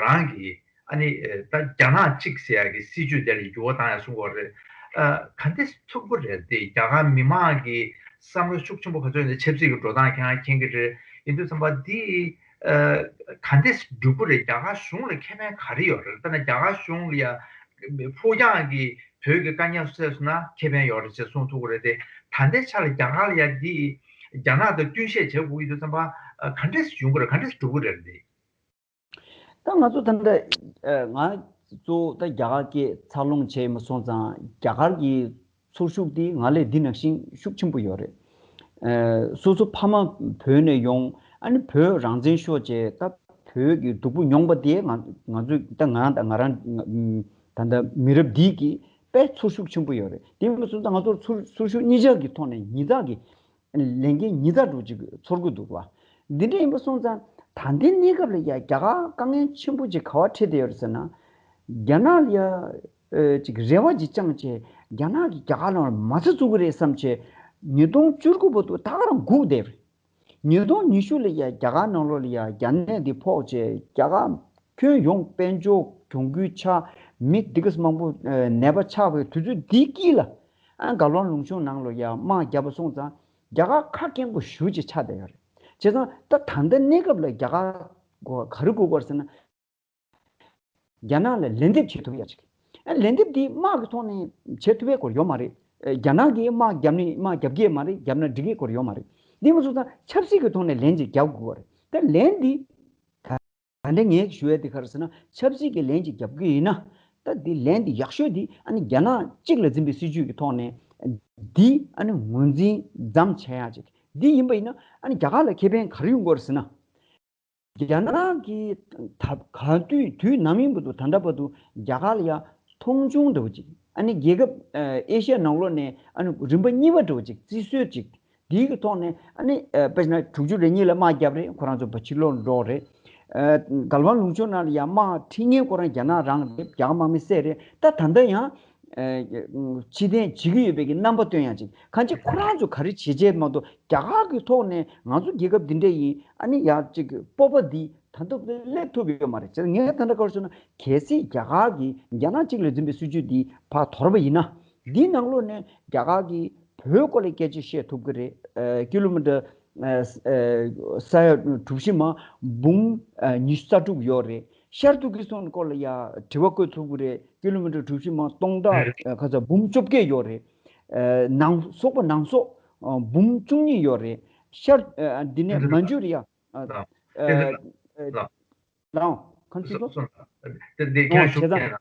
རང་གི་ཨ་ནི་ད་རྒྱ་ནག་གཅིག་ཟེར་ཡག་གི་སྲིད་ཇུས་དེ་ལ་འགྱུར་བ་བཏང་ཡག་གསུང་གི་ཡོད་རེད། ཨ་ག་འདྲས་ཐུབ་ཀྱི་རེད་དེ། རྒྱ་གར་མི་མང་གི་བསམ་བློ་ཤུགས་ཆེན་པོ་ག་ཚོད་ཡོད་ན་ཆབ་སྲིད་ཀྱི་འགྲོ་སྟངས་ཁྱེད་རང་མཁྱེན་གྱི་རེད། ཡིན་དུས་ཙམ་པ་འདི་ཨ་ག་འདྲས་འགྲུབ་ཀྱི་རེད། རྒྱ་གར་གཞུང་ལ་ཁེ་ཕན་ག་རེ་ཡོད་རེད། ད་ནི་རྒྱ་གར་གཞུང་ལ་ཡ་ཕུགས་རྒྱང་གི་བོད་ཀྱི་དཀའ་ངལ་སེལ་སོང་ན་ཁེ་ཕན་ཡོད་རེད་ཅེས་གསུང་ཐུབ་ཀྱི་རེད་དེ། ད་ལྟའི་ཆ་ལ་རྒྱ་གར་ལ་ཡ་འདི་རྒྱ་ནག་དང་བསྟུན་བཤད་བྱེད་དགོས་ཀྱི་ཡོད་དུས་ཙམ་པ་ཨ་ག་འདྲས་ཡོང་གི་རེད། ག་འདྲས་འགྲུབ་ཀྱི་རེད་འདི། ད་ང་ཚོ་ད་ལྟ་ཨ་ང་གཙོ་བོ་ད་རྒྱ་གར་སྐད་འཚར་ལོངས་བྱས་མ་སོང་ཙང་རྒྱ་གར་གྱི་ཚོར་ཤུགས་དེ་ང་ལས་འདི་ནང་བཞིན་ཤུགས་ཆེན་པོ་ཡོད་རེད། ཨ་སོ་སོ་ཕ་མ་བོད་ནས་ཡོང་ཨ་ནི་བོད་རང་བཙན་ཤོར་བྱས་ད་བོད་ཀྱི་སྡུག་པོ་མྱོང་པ་དེ་ང་ང་ཚོས་ད་ང་དང་ང་རང་ད་ལྟ་མི་རབས་འདི་གི་དཔེ་ཚོར་ཤུགས་ཆེན་པོ་ཡོད་རེད། དེ་མ་སོང་ཙང་ང་ཚོར་ཚོར་ཚོར་ཤུགས་གཉིས་ཆར་གྱི་ཐོག་ནས་ཉིས་བརྡ་གི་ལས་འགན་ཉིས་བརྡ་འགྲོ་ཅིག་ཚོར་གི་འདུག་བ། འདི་འདྲ་ཡིན་པ་སོང་ཙང་ད་ལྟའི་གནས་སྐབས་ལ་ཡ་རྒྱ་གར་དཀའ་ངལ་ཆེན་པོ་ཅིག་ག་བ་འཕྲད་བསྡད་ཡོད་རེད་ཟེར་ན། རྒྱ་ནག་ལ་ཡ་ཨེ་ཅིག་རེ་བ་ཅིག་བཅངས་བྱས་རྒྱ་ནག་གིས་རྒྱ་གར་ནང་ལ་མ་རྩ་བཙུགས་ཀྱི་རེད་བསམ་བྱས་ཉིས་སྟོང་བཅུ་དགུ་བར་དུ་ད་ག་རང་སྒུག་བསྡད་པ་རེད། ཉིས་སྟོང་ཉི་ཤུ་ལ་ཡ་རྒྱ་གར་ནང་ལོགས་ལ་ཡ་རྒྱ་ནད་འདི་ཕོག་བྱས་རྒྱ་གར་ཁྱོན་ཡོངས་དཔལ་འབྱོར་གྱོང་གུན་ཆགས། མི་འདི་ག་མང་པོ་ཨ་ནད་པ་ཆགས་པའི་དུས་ཚོད་འདི་དཀྱིལ་ལ་ཨ་གར་ཝང་ལུང་ཆུང་ནང་ལོགས་ཡ་དམག་བརྒྱབ་པ་སོང་ཙང་རྒྱ་གར་ཁ་སྐྱེངས་པོ་ཞེ་པོ་ཅིག་ཆགས་བསྡད་ཡོད་རེད། བྱས་ཙང་ད་ད་ལྟ་གནས་སྐབས་ལ་རྒྱ་གར་ག་རེ་དགོས་ཀྱི་ཡོད་རེད་ཟེར་ན། རྒྱ་ནག་ལ་ལན་འདེབས་བྱེད་ཐུབ་ཡ་ཅིག་ཨ་ལན་འདེབས་འདི་དམག་གི་ཐོག་ནས་བྱེད་ཐུབ་ཡ་སྐོར་ཡོད་མ་རེད། ཨ་རྒྱ་ནག་གིས་དམག་བརྒྱབ་ནས་དམག་བརྒྱབ་ཀྱི་ཡོད་མ་རེད། བརྒྱབ་ན་འགྲིག་གི་སྐོར་ཡོད་མ་རེད། འདི་མ་སོང་ཙང་ཆབ་སྲིད་ཀྱི་ཐོག་ནས་ལན་ཅིག་རྒྱག་དགོས་པ་རེད། ད་ལན་འདི་ད་ད་ལྟ་ངས་ཞུ་ཡ་འདི་ག་རེ་ཟེར་ན། ཆབ་སྲིད་ཀྱི་ལན་ཅིག་རྒྱབ་ཀྱི་ཡིན་ན། ད་འདི་ལན་འདི་ཡག་ཤོས་འདི་ཨ་ནི་རྒྱ་ནག་གཅིག་ལ་འཛིན་པའི་སྲིད་ཇུས་ཀྱི་ཐོག་ནས་འདི་ཨ་ནི་ངོས་འཛིན་མཚམས་ཆད་ཡ་ཅིག་འདི་ཡིན་པ་ཡིན་ན་ཨ་ནི་རྒྱ་གར་ལ་ཁེ་ཕན་ག་རེ་ཡོང་གི་ཡོད་རེད་ཟེར་ན། རྒྱ་ནག་གིས་ད་ག་དུས་དུས་ནམ་ཡིན་བར་དུ་ད་ལྟ་བར་དུ་རྒྱ་གར་ལ་ཡ་མཐོང་ཆུང་འདྲ་བོ་ཅིག་ཨ་ནི་རྒྱལ་ཁབ་ཨ་ཨེ་ཤ་ཡ་ནང་ལོགས་ནས་ཨ་ནི་རིམ་པ་གཉིས་པ་འདྲ་བོ་ཅིག་བརྩི་སྲོལ་ཅིག་འདིའི་གི་ཐོག་ནས་ཨ་ནི་ཨ་དཔེར་ན་དྲུག་ཅུ་རེ་གཉིས་ལ་དམག་བརྒྱབ་རེད། ཁོ་རང་ཚོ་ཕར་ཕྱིར་ལོག་འགྲོ་རེད། ཨ་གར་ཝང་ལུང་ཆུང་ནང་ལ་ཡ་དམག་ཁྲིད་མཁན་ཁོ་རང་རྒྱ་ནག་རང་རེད། རྒྱ་གར་དམག་མི་བསད་རེད། ད་ད་ལྟ་ཡང་ཨ་ཕྱིར་འཐེན་བྱེད་ཀྱི་ཡོད་པའི་གི་རྣམ་པ་སྟོན་ཡ་ཅིག་གང་ཅི་ཁོ་རང་ཚོ་ག་རེ་བྱེད་བྱེད་མ་གཏོགས་རྒྱ་གར་གི་ཐོག་ནས་ང་ཚོ་རྒྱལ་ཁབ་འདི་འདྲ་ཡིན་ཨ་ནི་ཡ་ཅིག་སྤོབས་པ་འདི་ད་ལྟ་སླེབས་ཐུབ་ཡོད་མ་རེད། ཅེས་ངས་ད་ལྟ་ག་རེ་ཟེར་ན་གལ་སྲིད་རྒྱ་གར་གྱིས་རྒྱ་ནག་གཅིག་ལ་འཛིན་པའི་སྲིད་ཇུས་འདི་ཕར་དོར་བ་ཡིན་ན། འདིའི་ནང་ལོགས་ནས་རྒྱ་གར་གྱིས་བོད་སྐོར་ལ་སྐད་ཆ་བཤད་ཐུབ་ཀྱི་རེད། ཨ་ཀི་ལོ་མི་ཊར་ཨ་ཨ་ས་ཡ་གྲུ་བཞི་མ་འབུམ་ཨ་ཉི་ཤུ་རྩ་དྲུག་ཡོད་རེད། ཤར་ཏུར་ཀི་སི་ཐན་སྐོར་ལ་ཡ་དྲི་བ་བཀོད་ཐུབ་ཀྱི་རེད། ཀི་ལོ་མི་ཊར་གྲུ་བཞི་མ་སྟོང་ཕྲག་ཨ་ག་ཚོད་འབུམ་བཅོ་བརྒྱད་ཡོད་རེད། ཨ་ནང་སོག་པོ་ནང་སོག་ཨ་འབུམ་བཅུ་གཉིས་ཡོད་རེད། ཤར་ཨ་འདི་ནས་མན་ཇུ་རི་ཡ་ཨ་ཨ་ཨ་ལའོ་གང་ཅི་ལོ། དེ་དེ་ཨོ་ཁྱེད་བྱས་ཙང་།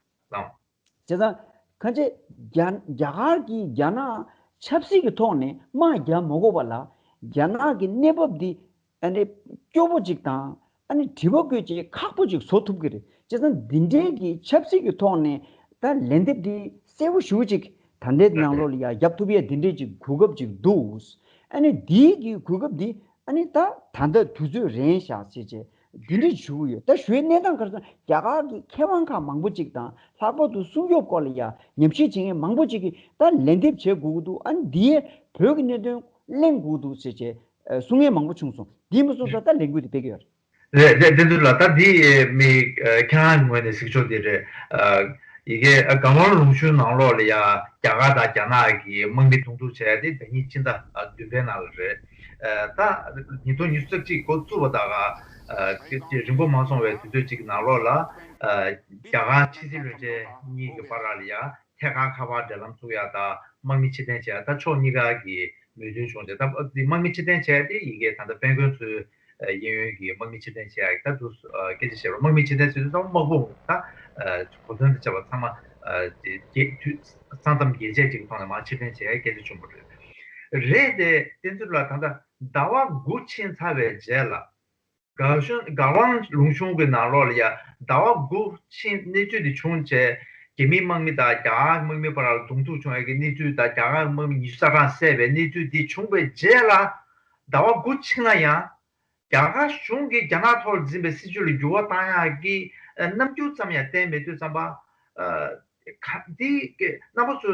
བྱས་ཙང་། ཁ་ཅིག་རྒྱ་རྒྱ་གར་གྱིས་རྒྱ་ནག་ཆབ་སྲིད་ཀྱི་ཐོག་ནས་དམག་རྒྱག་མ་དགོས་པ་ལ། རྒྱ་ནག་གི་གནས་བབ་འདི་ཨ་ནི་སྐྱོ་པོ་ཅིག་དང་ཨ་ནི་དྲི་བ་བཀོད་ཅིག་ཁག་པོ་ཅིག་བཟོ་ཐུབ་ཀྱི་རེད། བྱས་ཙང་འདི་འདྲའི་གི་ཆབ་སྲིད་ཀྱི་ཐོག་ནས་ད་ལན་འདེབས་འདི་གསལ་པོ་ཞེ་པོ་ཅིག་ད་ལྟའི་ནང་ལོགས་ལ་ཡ་རྒྱབ་ཐུབ་ཡས་འདི་འདྲའི་ཅིག་གོ་སྐབས་ཅིག་འདུག་ཨ་ནི་འདིའི་གི་གོ་སྐབས་འདི་ཨ་ནི་ད་ད་ལྟ་དུས་ཚོད་རན་བཞག་ཅེས་བྱས། འདི་འདྲ་ཞུ་གི་ཡོད། ད་ཞུ་བའི་གནས་སྟངས་ག་རེ་ཟེར་ན་རྒྱ་གར་གྱི་མཁས་དབང་ཁག་མང་པོ་ཅིག་དང་ལྷག་པར་དུ་སྲུང་སྐྱོབ་སྐོར་ལ་ཡ་ཉམས་ཞིབ་བྱེད་མཁན་མང་པོ་ཅིག་གིས་ད་ལན་འདེབས་བྱེད་དགོས་ཀྱི་འདུག་ཨ་ནི་འདིའི་བོད་ཀྱི་གནད་དོན་གླེང་དགོས་ཀྱི་འདུག་ཟེར་བྱས་གསུང་མཁན་མང་པོ་བྱུང་སོང་། འདི་མ་སོང་ཙང་ད་ལས་འགུལ་འདི་སྤེལ་གྱི་ཡོད་རེད། རེད་རེད། བསྟན་འཛིན་ལགས། ད་འདི་མི་ཁྱེད་རང་ངོས་ནས་གཟིགས་ཕྱོགས་འདི་རེད། ཡི་གེ་གར་ཝང་ལུང་ཆུང་ནང་ལོགས་ལ་ཡ་རྒྱ་གར་དང་རྒྱ་ནག་གི་དམག་མི་གདོང་ཐུག་བྱས་ཏེ་ཟླ་ཉིན་ཕྱི་ཟླ་བདུན་པའི་ནང་ལ་རེད། ད་ཉིས་སྟོང་ཉི་ཤུ་རྩ་གཅིག་འགོ་བཙུགས་པ་དང་གཅིག་རིང་པོ་མ་སོང་བའི་དུས་ཚོད་ཅིག་ནང་ལོགས་ལ་རྒྱ་གར་ཕྱི་སྲིད་བློན་ཆེན་གཉིས་ཀྱི་བར་ལ་ཡ་ཐད་ཀར་ཁ་པར་འབྲེལ་ལམ་བཙུགས་ཡ་དང་དམག་མི་ཕྱིར་འཐེན་བྱས་ཡ། ད་ཕྱོགས་གཉིས་ཀ་གི་མོས་མཐུན་བྱུང་རྗེས་ད་དམག་མི་ཕྱིར་འཐེན་བྱས་ཏེ་ཡི་གེ་ད་ལྟ་དཔལ་མགོན་ཚོའི་གཡས་གཡོན་གྱི་དམག་མི་ཕྱིར་འཐེན་བྱས་ཡ་ད་དུ་སྐད་ཆ་བཤད་རོགས། དམག་མི་ཕྱིར་འཐེན་བྱས་དུས་ཙམ་དམག་དཔུང་ད་གོ་མཚོན་དང་བཅས་པ་ཚང་མ་རྒྱས་ས་མཚམས་རྒྱས་བཅད་ཅིག་གི་ཐོག་ནས་མར་ཕྱིར་འཐེན་བྱས་ཡ་སྐད་ཆ་བྱུང་བ་རེད། རེད་དེ་བསྟན་འཛིན་ལགས། ད་ལྟ་ཟླ་བ་དགུ་ཕྱིན་ཚར་བའི་རྗེས་ལ། གར་ཝང་ལུང་ཆུང་གི་ནང་ལོགས་ལ་ཡ་ཟླ་བ་དགུ་ཕྱིན་གནས་ཚུལ་འདི་བྱུང་རྗེས་རྒྱ་མིའི་དམག་མི་དང་རྒྱ་གར་དམག་མི་བར་ལ་གདོང་ཐུག་བྱུང་ཡ་གི་གནས་ཚུལ་དང་རྒྱ་གར་དམག་མི་ཉི་ཤུ་རྩ་གྲངས་བསད་པའི་གནས་ཚུལ་འདི་བྱུང་བའི་རྗེས་ལ་ཟླ་བ་དགུ་ཕྱིན་ན་ཡང་རྒྱ་གར་གཞུང་གིས་རྒྱ་ནག་ཐོག་ལ་འཛིན་པའི་སྲིད་བྱུས་ལ་འགྱུར་བ་བཏང་ཡག་གི་རྣམ་འགྱུར་ཙམ་ཡང་བསྟན་མེད་དུས་ཙམ་པ། ག་འདི་གི་རྣམ་པ་ཚོ་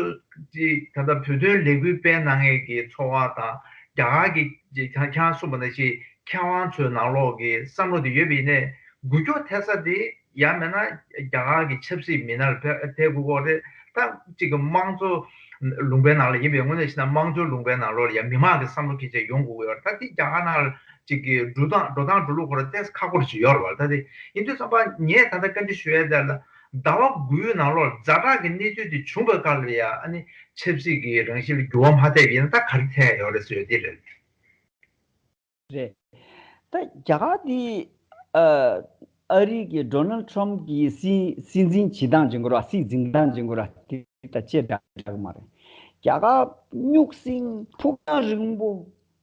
གི་ད་ལྟ་བོད་དོན་ལས་འགུལ་སྤེལ་གནང་མཁན་གྱི་ཚོར་བ་དང་རྒྱ་གར་གྱི་ཁྱེད་རང་གསུངས་པ་ནང་བཞིན་མཁས་དབང་ཚོའི་ནང་ལོགས་ཀྱི་བསམ་བློ་དེ་ཡོད་པ་ཡིན་ནའི་འགུལ་སྐྱོད་ཐེབས་ས་དེ་ཡང་མིན་ན་རྒྱ་གར་གྱི་ཆབ་སྲིད་མི་སྣར་ཐེབས་དགོས་ཀྱི་རེད། ད་གཅིག་གི་དམངས་གཙོ་ལུང་པའི་ནང་ལ་ཡིན་པའི་ངོས་ནས་བྱས་ན་དམངས་གཙོའི་ལུང་པའི་ནང་ལོགས་ལ་ཡང་མི་མང་གི་བསམ་བློ་སྐྱེད་བྱེད་ཡོང་དགོས་ཀྱི་ཡོད་རེད། ད་དེ་རྒྱ་གར་ནང་ལ་གཅིག་གི་འགྲོ་སྟངས་འགྲོ་སྟངས་འགྲོ་ལུགས་ཁོ་རང་ཏོག་ཙམ་ཁག་པོ་ཞིག་ཡོད་རེད་བ། ད་དེ་ཡིན་དུས་ཙམ་པ་ངས་ད་ལྟ་བཀའ་འདྲི་ཞུ་ཡས་དེ་ལ་ཟླ་བ་དགུའི་ནང་ལོགས་ཛ་དྲག་གི་གནས་ཚུལ་དེ་བྱུང་བའི་སྐབས་ལ་ཡ་ཨ་ནི་ཆབ་སྲིད་ཀྱི་རང་བཞིན་ལ་འགྱུར་བ་མ་ཐེབས་ཡིན་ན་ད་ག་རེ་ཐེབས་ཡོད་རེད་ཟེར་ཡོད་དེ་རེད། རེད། ད་རྒྱ་གར་དེ་ཨ་ཨ་རི་གི་ཌོ་ནལ་ཌི་ཊྲམ་གྱི་སྲིད་སྲིད་འཛིན་བྱེད་སྟངས་བྱེད་དགོས་ར་སྲིད་འཛིན་སྟངས་བྱེད་དགོས་ར་དེ་ད་ཅེ་འདྲ་འདྲ་གི་མ་རེད། རྒྱ་གར་རྙོག་ཟིང་ཕུགས་རྒྱང་རིང་པོ་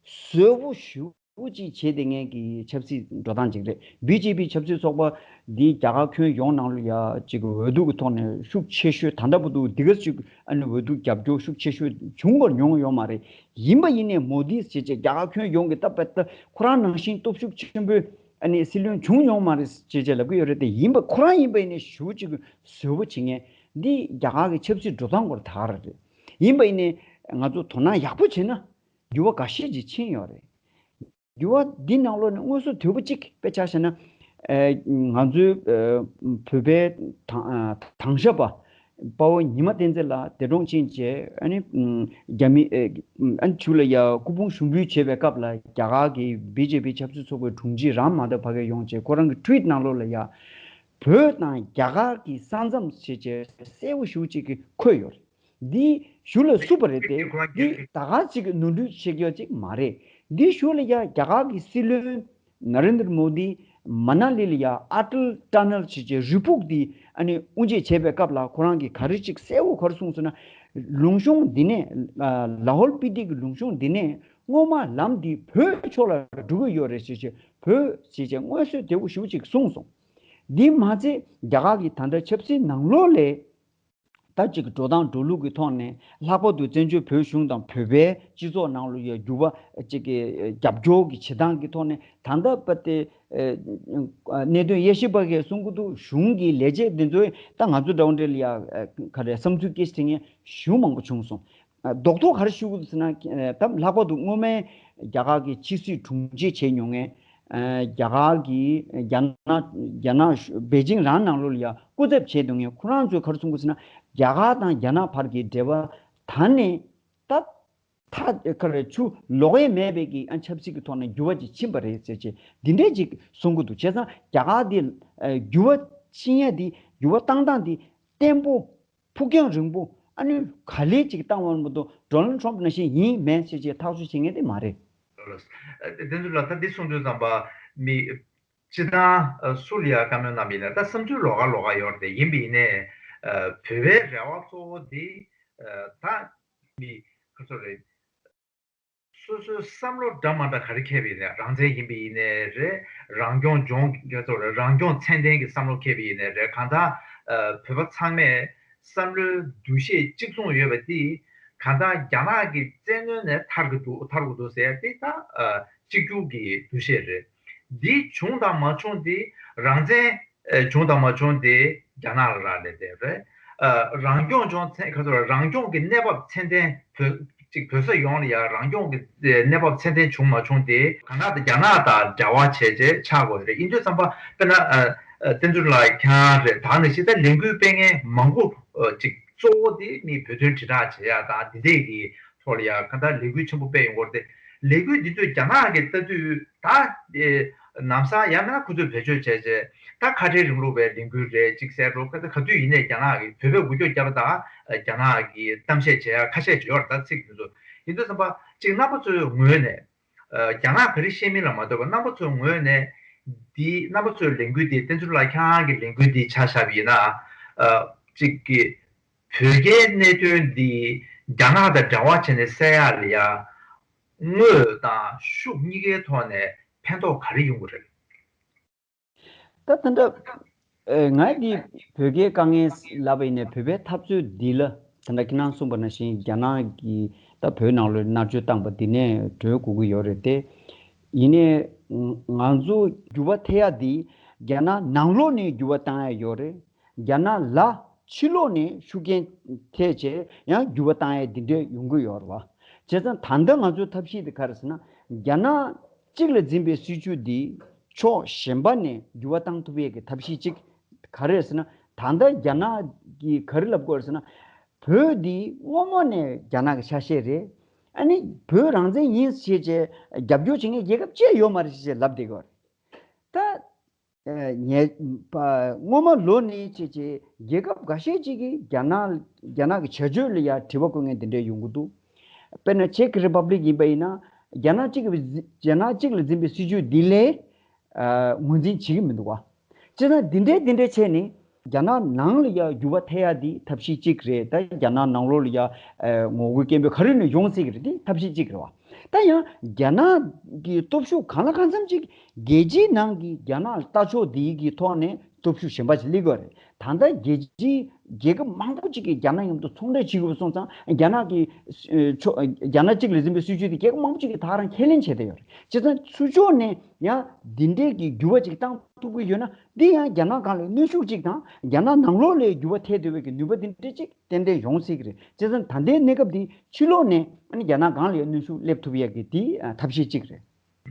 བཟོ་པོ་ཞུ། པོ་གཅིག་བྱས་ཏེ་ངས་ཀྱི་ཆབ་སྲིད་འགྲོ་སྟངས་ཅིག་རེད། བི་ཇེ་པི་ཆབ་སྲིད་ཚོགས་པ་འདིའི་རྒྱ་གར་ཁྱོན་ཡོངས་ནང་ལ་ཡ་ཅིག་འོས་བསྡུ་གི་ཐོག་ནས་ཤུགས་ཆེ་ཤོས་ད་ལྟ་བར་དུ་འདི་ག་ཅིག་ཨ་ནི་འོས་བསྡུ་རྒྱབ་སྐྱོར་ཤུགས་ཆེ་ཤོས་བྱུང་བར་མྱོང་ཡོད་མ་རེད། ཡིན་པ་ཡིན་ནའི་མོ་དི་ཞེས་བྱས་རྒྱ་གར་ཁྱོན་ཡོངས་ཀྱི་ད་ད་ཁོ་རང་ནང་བཞིན་སྟོབས་ཤུགས་ཆེན་པོའི་ཨ་ནི་སྲིད་བློན་བྱུང་མྱོང་མ་རེད་ཅེས་བྱས་ལབ་ཀྱི་ཡོད་རེད་དེ། ཡིན་པ་ཁོ་རང་ཡིན་པ་ཡིན་ནའི་ཞུ་ཅིག་བཟོ་པོ་བྱེད་མཁན་འདི་རྒྱ་གར་གྱི་ཆབ་སྲིད་འགྲོ་སྟངས་སྐོར་ད་ག་རེ་རེད། ཡིན་པ་ཡིན་ནའི་ང་ཚོ་དོ་སྣང་ཡག་པོ་བྱས་ན། འགྱུར་བ་འགའ་ཤས་ཅིག་ཕྱིན་ཡོད་རེད། འགྱུར་བ་འདི་ནང་ལོགས་ནས་མངོན་གསལ་དོད་པོ་གཅིག་དཔེ་ཆ་བཞག་ན། ཨེ་ང་ཚོའི་ཨེ་བོད་པའི་དང་ཨ་དྭང་ཞབས་པ་དཔའ་བོ་ཉི་མ་བསྟན་འཛིན་ལགས་འདས་གྲོངས་ཕྱིན་རྗེས། ཨ་ནི་རྒྱ་མི་ཨེ་ཨ་ནི་ཆུ་ལ་ཡ་སྐུ་ཕུང་ཞུགས་འབུལ་བྱེད་པའི་སྐབས་ལ། རྒྱ་གར་གྱི་བི་ཇེ་པི་ཆབ་སྲིད་ཚོགས་པའི་དྲུང་ཆེ་རམ་མ་དྷབ་ཕ་གིར་ཡོང་རྗེས་ཁོ་རང་གི་ཊུ་ཝིཊ་ནང་ལོགས་ལ་ཡ། བོད་དང་རྒྱ་གར་གྱི་ས་མཚམས་ཞེས་བྱས་གསལ་པོ་ཞེ་པོ་ཅིག་གིས་འཁོད་ཡོད་རེད། འདི་གཞུག་ལ་བསུབས་པ་རེད་དེ། འདི་ད་ག་ཅིག་ནོར་འཁྲུལ་བྱེད་ཀྱི་ཡོད་ཅིག་མ་རེད། འདི་གཞུག་ལ་ཡ་རྒྱ་གར་གྱི་སྲིད་བློན་ན་རེན་དྲ་མོ་དི་མ་ན་ལི་ལ་ཡ་ཨ་ཊལ་ཊ་ནལ་ཞེས་བྱས་རི་ཕུག་འདི་ཨ་ནི་དབུ་འབྱེད་བྱས་པའི་སྐབས་ལ་ཁོ་རང་གིས་ག་རེ་ཅིག་གསལ་པོ་ག་རེ་གསུངས་སོང་ན། ལུང་གཤོང་འདི་ནས་ལ་ཧོལ་སྤི་ཏི་གི་ལུང་གཤོང་འདི་ནས་སྔོན་མ་ལམ་འདི་བོད་ཕྱོགས་ལ་འགྲོ་གི་ཡོད་རེད་ཞེས་བྱས། བོད་ཞེས་བྱས་མངོན་གསལ་དོད་པོ་ཞེ་པོ་ཅིག་གསུངས་སོང་། འདི་མ་ཚད་རྒྱ་གར་གྱི་ད་ལྟ་ཆབ་སྲིད་ནང་ལོགས་ལ་ད་ཅིག་འགྲོ་སྟངས་འགྲོ་ལུགས་ཀྱི་ཐོག་ནས་ལྷག་པར་དུ་བཙན་བྱོལ་བོད་གཞུང་དང་བོད་པའི་སྤྱི་ཚོགས་ནང་ལ་ཡ་འགྱུར་བ་ཅིག་གི་རྒྱབ་སྐྱོར་གྱི་བྱེད་སྟངས་ཀྱི་ཐོག་ནས་ད་ལྟ་བར་དུ་གནད་དོན་དབྱེ་ཞིབ་པ་གིས་གསུང་གི་འདུག་གཞུང་གི་ལས་བྱེད་འདི་ཚོས་ད་ང་ཚོ་འདྲ་བོ་འདྲ་ལ་ཡ་ག་རེ་བསམ་ཚུལ་སྐད་ཆ་དྲིས་མཁན་ཞེ་པོ་མང་པོ་བྱུང་སོང་། རྡོག་རྡོག་ག་རེ་ཞུ་དགོས་ཟེར་ན། ད་ལྷག་པར་དུ་སྔོན་མའི་རྒྱ་གར་གྱི་ཕྱི་སྲིད་དྲུང་ཆེ་བྱས་མྱོང་མཁན། རྒྱ་གར་གྱི་རྒྱ་ནག་རྒྱ་ནག་པེ་ཅིང་རང་ནང་ལོགས་ལ་ཡ་སྐུ་ཚབ་བྱས་འདུག་མཁན་ཁོ་རང་ཚོས་ག་རེ་གསུང་གི་ཟེར་ན། རྒྱ་གར་དང་རྒྱ་ནག་བར་གྱི་འབྲེལ་བ་ད་ནས་ད་ཐག་ག་རེ་ཆུ་ལོག་ཡས་མེད་པའི་གི་ཨ་ཆབ་སྲིད་ཀྱི་ཐོག་ནས་འགྱུར་བ་ཅིག་ཕྱིན་པ་རེད་ཟེར་བྱས་འདི་འདྲས་ཅིག་གསུང་གི་འདུག་བྱས་ཙང་རྒྱ་གར་འདི་འགྱུར་བ་ཕྱིན་ཡས་འདི་འགྱུར་བ་བཏང་སྟངས་འདི་བརྟན་པོ། ཕུགས་རྒྱང་རིང་པོ། ཨ་ནི་ག་ལེ་ཅིག་བཏང་བ་མ་གཏོགས་ཌོ་ནལ་ཊམ་ཕ་ནང་བཞིན་ཡིན་མིན་ཞེས་བྱས་ཐག་གཅོད་བྱེད་མཁན་དེ་མ་རེད། བསྟན་འཛིན་ལགས། ད་འདི་གསུང་དུས་ཙམ་པ་མི་སྤྱི་བཏང་སུ་ལ་ཡང་བཀའ་མོལ་གནང་བ་ཡིན་ན་ད་བསམ་ཚུལ་ལོགས་ཀ་ལོགས་ཀ་ཡོད་རེད། ཡིན་པ་ཡིན་ནའི་བོད་པའི་རེ་བ་གཙོ་བོ་དེ་ད་མི་ཁ་ཚོ་རེད། སོ་སོའི་བསམ་བློ་འདྲ་མ་འདྲ་ག་རེ་འཁྱེར་བ་ཡིན་ནའི་རང་བཙན་ཡིན་པ་ཡིན་ནའི་རེད། རང་སྐྱོང་ལྗོངས་ཀྱི་ཚོ་རེད། རང་སྐྱོང་ཚད་ལྡན་གྱི་བསམ་བློ་འཁྱེར་བ་ཡིན་ནའི་རེད། གང་ལྟར་བོད་པ་ཚང་མས་བསམ་བློའི་འདུ་ཤེས་གཅིག་མཚུངས་ཡོད་པ་དེ་གང་ལྟར་རྒྱ་ནག་གི་བཙན་གནོན་ནས་ཐར་གྱི་འདུག་ཐར་དགོས་འདུག་ཟེར་ཡ་དེ་ད་གཅིག་གྱུར་གྱི་འདུ་ཤེས་རེད། འདི་བྱུང་དང་མ་བྱུང་དེ་རང་བཙན་བྱུང་དང་མ་བྱུང་དེ་རྒྱ་ནག་ལ་རག་ལས་བསྡད་རེད། རང་སྐྱོང་ལྗོངས་ཚན་ཁ་ཚོ་རང་སྐྱོང་གི་གནས་བབ་ཚད་ལྡན་བོད་ཅིག་བོད་ས་ཡོངས་ལ་ཡང་རང་སྐྱོང་གི་གནས་བབ་ཚད་ལྡན་བྱུང་མ་བྱུང་དེ་གང་ལྟར་རྒྱ་ནག་དང་འབྲེལ་བ་བྱས་རྗེས་ཆགས་དགོས་རེད། ཡིན་དུས་ཙམ་པ་དཔེར་ན་བསྟན་འཛིན་ལགས་ཁྱེད་རང་རེད། ད་ནི་ཞིག་ད་ལས་འགུལ་སྤེལ་མཁན་མང་པོ་ཅིག་གཙོ་བོ་དེ་མི་བོད་དོན་དྲིལ་བསྒྲགས་བྱེད་ཡ་དང་དེ་འདྲས་ཀྱི་ཐོག་ལ་ཡང་གང་ལྟར་ལས་འགུལ་ཆེན་པོ་སྤེལ་ཡོང་གི་ཡོད་རེད་དེ། ལས་འགུལ་འདི་ཚོས་རྒྱ་ནག་གི་ལྟ་དུས་ད་ཨེ་ལམ་སང་ཡང་མིན་ན་ཁོ་ཚོས་བེད་སྤྱོད་བྱས་རྗེས་ད་ཁ་བྲལ་རིང་ལུགས་པའི་ལས་འགུལ་རེད་ཅིག་ཟེར་འགྲོ། ག་ཚོད་ག་དུས་ཡིན་ནའི་རྒྱ་ནག་གིས་བོད་པའི་འགུལ་སྐྱོད་བརྒྱབ་པ་དང་རྒྱ་ནག་གིས་གཏམ་བཤད་བྱེད་ཡ་ཁ་ཤས་ཅིག་ཡོད་རེད། ད་ཚིག་དེ་ཚོ་ཡིན་དུས་ཙམ་པ་ཅིག་རྣམ་པ་ཚོའི་ངོས་ནས་རྒྱ་ནག་ག་རེ་བཤད་མིན་ལ་མ་ལྟོས་པར་རྣམ་པ་ཚོའི་ངོས་ནས་འདི་རྣམ་པ་ཚོའི་ལས་འགུལ་འདི་བསྟན་འཛིན་ལགས་ཁྱེད་རང་གི་ལས་འགུལ་འདི་ཆ་བཞག་པ་ཡིན་ན་ཅིག་གི་བོད་རྒྱའི་གནད་དོན་འདི་རྒྱ་ནག་དང་འབྲེལ་བ་བྱས་ནས་སེལ་ཡག་ལ་ཡ་དངོས་དང་ཤུགས་གཉིས་ཀའི་ཐོག་ནས་ཕན་ཐོགས་ག་རེ་ཡོང་གི་རེད། ད་ད་ལྟ་ཨེ་ང་འདི་བོད་རྒྱའི་དཀའ་ངལ་ལབ་པ་ཡིན་ནའི་བོད་པའི་འཐབ་རྩོད་འདི་ལ་ད་ལྟ་ཁྱེད་རང་གསུངས་པ་ནང་བཞིན་རྒྱ་ནག་གིས་ད་བོད་ནང་ལ་མནར་གཅོད་བཏང་པ་འདི་ནས་གྲོལ་དགོས་ཀྱི་ཡོད་རེད་དེ། ཡིན་ནའི་ང་ཚོ་འགྱུར་བ་ཐེབས་ཡག་འདི་རྒྱ་ནག་ནང་ལོགས་ནས་འགྱུར་བ་བཏང་ཡག་ཡོད་རེད། རྒྱ་ནག་ལ་ཕྱི་ལོགས་ནས་ཤུགས་རྐྱེན་ཐེབས་བྱས་ཡང་འགྱུར་བ་བཏང་ཡས་འདི་འདྲས་ཡོང་གི་ཡོད་རེད་བ། བྱས་ཙང་ད་ལྟ་ང་ཚོའི་ཐབས་ཤེས་དེ་ག་རེ་ཟེར་ན། རྒྱ་ནག་གཅིག་ལ་འཛིན་པའི་སྲིད་བྱུས་འདི་ཕྱོགས་གཞན་པ་ནས་འགྱུར་བ་བཏང་ཐུབ་ཡས་ཀྱི་ཐབས་ཤེས་གཅིག་ག་རེ་རེད་ཟེར་ན། ད་ལྟ་རྒྱ་ནག་གིས་ག་རེ་ལབ་དགོས་རེད་ཟེར་ན། བོད་འདི་སྔོན་མ་ནས་རྒྱ་ནག་གི་ཆ་ཤས་རེད། ཨ་ནི་བོད་རང་བཙན་ཡིན་ཞེས་བྱས་རྒྱབ་སྐྱོར་བྱེད་མཁན་རྒྱལ་ཁབ་ཅིག་ཡོད་མ་རེད་ཞེས་ལབ་བསྡད་ཀྱི་ཡོད་རེད། ད། ཨེ་ཉེ་པ་སྔོན་མ་ལོ་ནས་བྱས་བྱས་རྒྱལ་ཁབ་འགའ་ཤས་ཅིག་གིས་རྒྱ་ནག་རྒྱ་ནག་གི་བྱ་སྤྱོད་ལ་ཡང་དྲི་བ་བཀོད་མཁན་དེ་འདྲ་ཡོང་གི་འདུག་དཔེར་ན་ཅེཀ་རི་པབ་ལིག་ཡིན་པ་ཡིན་ན་རྒྱ་ནག་གཅིག་གི་རྒྱ་ནག་གཅིག་ལ་འཛིན་པའི་སྲིད་བྱུས་འདི་ལས་ཨ་ངོས་འཛིན་བྱེད་ཀྱི་མི་འདུག་བ། བྱས་ཙང་འདི་འདྲའི་འདི་འདྲའི་བྱས་ནས་རྒྱ་ནག་ནང་ལ་ཡང་འགྱུར་བ་ཐེབས་ཡ་འདི་ཐབས་ཤེས་གཅིག་རེད། ད་རྒྱ་ནག་ནང་ལོགས་ལ་ཡང་ཨ་ངོ་རྒོལ་སྐད་འབོད་ག་རེ་ནས་ཡོང་སྲིད་ཀྱི་རེད། འདི་ཐབས་ཤེས་གཅིག་རེད་བ། ད་ཡང་རྒྱ་ནག་གི་སྟོབས་ཤུགས་གང་ལ་གང་འཚམ་ཅིག་རྒྱལ་སྤྱིའི་ནང་གི་རྒྱ་ནག་ལྟ་ཕྱོགས་འདི་གི་ཐོག་ནས་སྟོབས་ཤུགས་གཞན་པ་ཞིག་སླེབས་ཀྱི་ཡོད་རེད། ད་ལྟ་རྒྱལ་སྤྱིའི་རྒྱལ་ཁབ་མང་པོ་ཅིག་གིས་རྒྱ་ནག་མཉམ་དུ་ཚོང་འབྲེལ་བྱེད་དགོས་པ་སོང་ཙང་རྒྱ་ནག་གི་ཨ་ཕྱོགས་རྒྱ་ནག་གཅིག་ལ་འཛིན་པའི་སྲིད་བྱུས་དེ་རྒྱལ་ཁབ་མང་པོ་ཅིག་གིས་ད་ག་རང་ཁས་ལེན་བྱས་བསྡད་ཡོད་རེད། བྱས་ཙང་ཚུར་ཕྱོགས་ནས་ཡང་འདི་འདྲའི་གི་འགྱུར་བ་ཅིག་བཏང་ཐུབ་ཀྱི་ཡོད་ན་འདི་ཡང་རྒྱ་ནག་སྒང་ལ་གནོན་ཤུགས་ཅིག་དང་རྒྱ་ནག་ནང་ལོགས་ལ་འགྱུར་བ་ཐེབས་བསྡད་པའི་གི་ནུས་པ་འདི་འདྲ་ཅིག་ཏན་ཏན་ཡོང་སྲིད་ཀྱི་རེད། བྱས་ཙང་ད་ལྟའི་གནས་སྐབས་འདི་ཕྱི་ལོགས་ནས་ཨ་ནི་རྒྱ་ནག་སྒང་ལ་ཡང་གནོན་ཤུགས་སླེབས་ཐུབ་ཡག་གི་འདི་ཨ་ཐབས་ཤེས་གཅིག་རེད།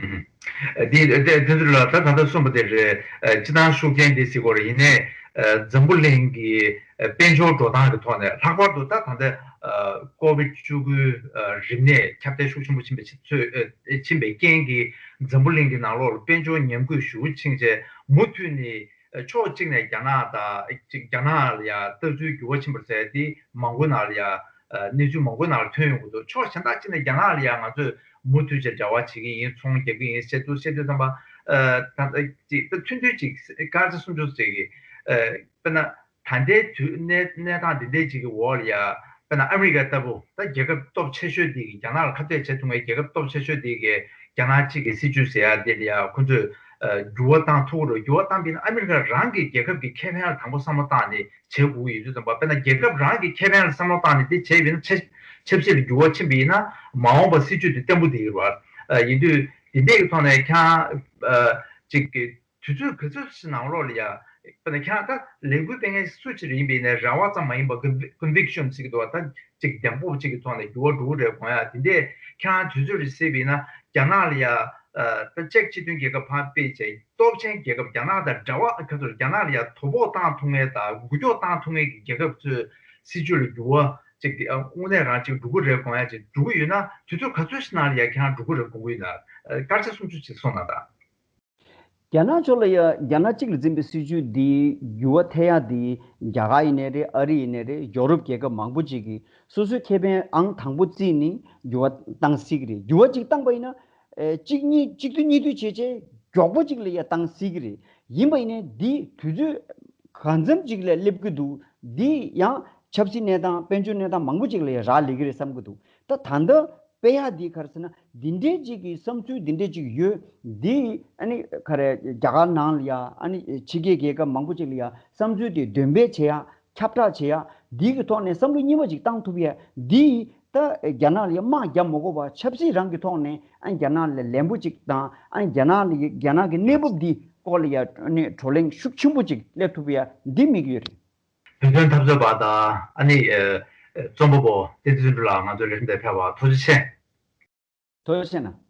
ཨུམ། འདི་དེ་དེ་ཚོ་ལ་ད་ད་ལྟ་གསུངས་པ་དེ་རེད། སྤྱི་བཏང་ཤུགས་རྐྱེན་འདི་ཟེར་དགོས་རེད། ཡིན་ནའི་འཛམ་བུ་གླིང་གི་དཔལ་འབྱོར་འགྲོ་སྟངས་ཀྱི་ཐོག་ནས་ལྷག་པར་དུ་ད་ད་ལྟ་ཀོ་བིད་བཅུ་དགུ་རིམས་ནད་ཁྱབ་གདལ་ཤུགས་ཆེན་པོ་ཕྱིན་པའི་ཕྱིན་པའི་རྐྱེན་གྱིས་འཛམ་བུ་གླིང་གི་ནང་ལོགས་ལ་དཔལ་འབྱོར་ཉམས་རྒུད་ཞེ་པོ་ཕྱིན་བྱས་མུ་མཐུད་ནས། ཕྱོགས་གཅིག་ནས་རྒྱ་ནག་དང་ཅིག་རྒྱ་ནག་ལ་ཡང་ལྟ་ཚུལ་འགྱུར་བ་ཕྱིན་པ་ཟེར་དེ་མང་པོའི་ནང་ལ་ཡང་གནས་ཚུལ་མང་པོའི་ནང་ལ་ཐོན་ཡོང་གི་འདུག་ཕྱོགས་གཞན་དག་གཅིག་ནས་རྒྱ་ནག་ལ་ཡང་ང་ཚོས་མུ་མཐུད་ཅིག་འབྲེལ་བ་བྱེད་ཀྱི་ཡིན། ཚོང་རྒྱག་གི་ཡིན་ཟེར་དུས་བཤད་དུས་ཙམ་པ། ད་ཅིག་ད་ཐུང་ཐུང་ཅིག་སྐར་ཆ་སུམ་ཅུ་ཙམ་ཅིག་གི་དཔེར་ན། ད་ལྟའི་དུས་གནས་གནས་སྟངས་འདི་འདྲའི་ཅིག་གི་འོག་ལ་ཡ། དཔེར་ན་ཨ་མི་རི་ཀ་ལྟ་བུ་ད་རྒྱལ་ཁབ་སྟོབས་ཆེ་ཤོས་འདི་གི་རྒྱ་ནག་ལ་ཁ་གཏད་བྱེད་ཐུབ་མཁན་རྒྱལ་ཁབ་སྟོབས་ཆེ་ཤོས་འདི་གི་རྒྱ་ནག་གཅིག་གི་སྲིད་ཇུས་ཟེར་ཡ་འདི་ལ་ཡ་ཁོ་ཚོས་འགྱུར་བ་བཏང་ཐུབ་ཀྱི་རེད། འགྱུར་བ་བཏང་པ་ཡིན་ན་ཨ་མི་རི་ཀ་རང་གི་རྒྱལ་ཁབ་ཀྱི་ཁེ་ཕན་ལ་དང་པོ་བསམ་བློ་བཏང་ནས་བྱེད་དགོས་ཀྱི་ཡོད་དུས་ཙམ་པ། དཔེར་ན་རྒྱལ་ཁབ་རང་གི་ཁེ་ཕན་ལ་བསམ་བློ་བཏང་ནས་དེ་བྱས་པ་ཡིན་ན་ཆབ་ཆབ་སྲིད་ལ་འགྱུར་བ་ཕྱིན་པ་ཡིན་ན་མ་འོངས་པ་སྲིད་ཇུས་དེ་བརྟན་པོ་བསྡད་ཀྱི་རེད་བ། ཡིན་དུས་འདི་འདྲའི་གི་ཐོག་ནས་ཁྱེད་རང་ཅིག་གི་དུས་ཚོད་ག་ཚོད་ཅིག་ནང་ལོགས་ལ་ཡ། དཔེར་ན་ཁྱེད་རང་ད་ལས་འགུལ་སྤེལ་མཁན་སུ་ཞིག་ཡིན་པ་ཡིན་ནའི་རེ་བ་ཙམ་མ་ཡིན་པ་conviction་ཟེར་གྱི་འདུག་བ། ད་ཅིག་གདེང་སྤོབས་ཅིག་གི་ཐོག་ནས་འགྱུར་བ་འགྲོ་གི་རེད་དགོངས་ཡ་དེ་འདྲས་ཁྱེད་རང་དུས་ཚོད་རེ་གསལ་བ་ཡིན་ན་རྒྱ་ནག་ལ་ཡ། ད་ཅེཀ་སྤྱི་མཐུན་རྒྱལ་ཁབ་ཕར་སྤེལ་བྱས་སྟོབས་ཆེན་རྒྱལ་ཁབ་རྒྱ་ནག་དང་འདྲ་བ་ག་ཚོད་རྒྱ་ནག་ལ་ཡ་དོ་ཕོག་བཏང་ཐུབ་མཁན་དང་འགུལ་སྐྱོད་བཏང་ཐུབ་མཁན་གྱི་རྒྱལ་ཁབ་ཚོའི་སྲིད་ཇུས་ལ་འགྱུར་བ་ཅིག་དངོས་གནས་རང་ཅིག་འགྲོ་གི་རེད་དགོངས་ཡ་ཅིག་འགྲོ་གི་ཡོད་ན་དུས་ཚོད་ག་ཚོད་ཅིག་ནང་ལ་ཡ་ཁྱེད་རང་འགྲོ་གི་རེད་དགོངས་ཀྱི་ཡོད་ན། སྐར་ཆ་སུམ་ཅུ་ཅིག་གསུངས་གནང་དང་། རྒྱ་ནག་ཕྱོགས་ལ་ཡ་རྒྱ་ནག་གཅིག་ལ་འཛིན་པའི་སྲིད་ཇུས་འདི་འགྱུར་བ་ཐེབས་ཡ་འདི་རྒྱ་གར་ཡིན་ནའི་རེད། ཨ་རི་ཡིན་ནའི་རེད། ཡོ་རོབ་རྒྱལ་ཁབ་མང་པོ་ཅིག་གིས་སོ་སོའི་ཁེ་ཕན་ཨང་དང་པོ་བརྩིས་ནས་འགྱུར་བ་བཏང་སྲིད་ཀྱི་རེད། འགྱུར་བ་ཅིག་བཏང་པ་ཡིན་ན་གཅིག་གཉིས་གཅིག་དུས་གཉིས་དུས་བྱས་བྱས་མགྱོགས་པོ་ཅིག་ལ་ཡ་བཏང་སྲིད་ཀྱི་རེད། ཡིན་པ་ཡིན་ནའི་འདི་དུས་ཚོད་གང་འཚམ་ཅིག་ལ་སླེབས་ཀྱི་འདུག་འདི་ཡང་ཆབ་སྲིད་གནས་སྟངས་དཔལ་འབྱོར་གནས་སྟངས་མང་པོ་ཅིག་ལ་ཡ་རག་ལས་ཀྱི་རེད་བསམ་གྱི་འདུག་ད་ད་ལྟ་དཔེ་ཡག་འདི་ག་རེ་ཟེར་ན་འདི་འདྲའི་ཅིག་གི་བསམ་ཚུལ་འདི་འདྲའི་ཅིག་ཡོད། འདི་ཨ་ནི་ག་རེ་རྒྱ་གར་ནང་ལ་ཡ་ཨ་ནི་ཕྱི་རྒྱལ་རྒྱལ་ཁབ་མང་པོ་ཅིག་ལ་ཡ་བསམ་ཚུལ་དེ་འདོན་སྤེལ་བྱེད་ཡ་ཁྱབ་བསྒྲགས་བྱེད་ཡ་འདི་གི་ཐོག་ནས་བསམ་བློ་གཉིས་པ་ཅིག་བཏང་ཐུབ་ཡ་འདི་ད་རྒྱ་ནག་ལ་ཡ་དམག་རྒྱབ་མ་དགོས་པ་ཆབ་སྲིད་རང་གི་ཐོག་ནས་ཨ་རྒྱ་ནག་ལ་ལན་པོ་ཅིག་དང་ཨ་རྒྱ་ནག་ལ་རྒྱ་ནག་གི་གནས་བབ་འདི་སྐོར་ལ་ཡ་ཨ་ནི་བགྲོ་གླེང་ཤུགས་ཆེན་པོ་ཅིག་སླེབས་ཐུབ་ཡ་འདི་དམིགས་ཡོད་རེད། བོད་དོན་འཐབ་རྩོད་པ་དང་ཨ་ནི་རྩོམ་པ་པོ་བསྟན་འཛིན་ལགས་ང་ཚོའི་ལས་རིམ་དེར་ཕེབས་པར་ཐུགས་རྗེ་ཆེ། ཐུགས་རྗེ་ཆེ་གནང་།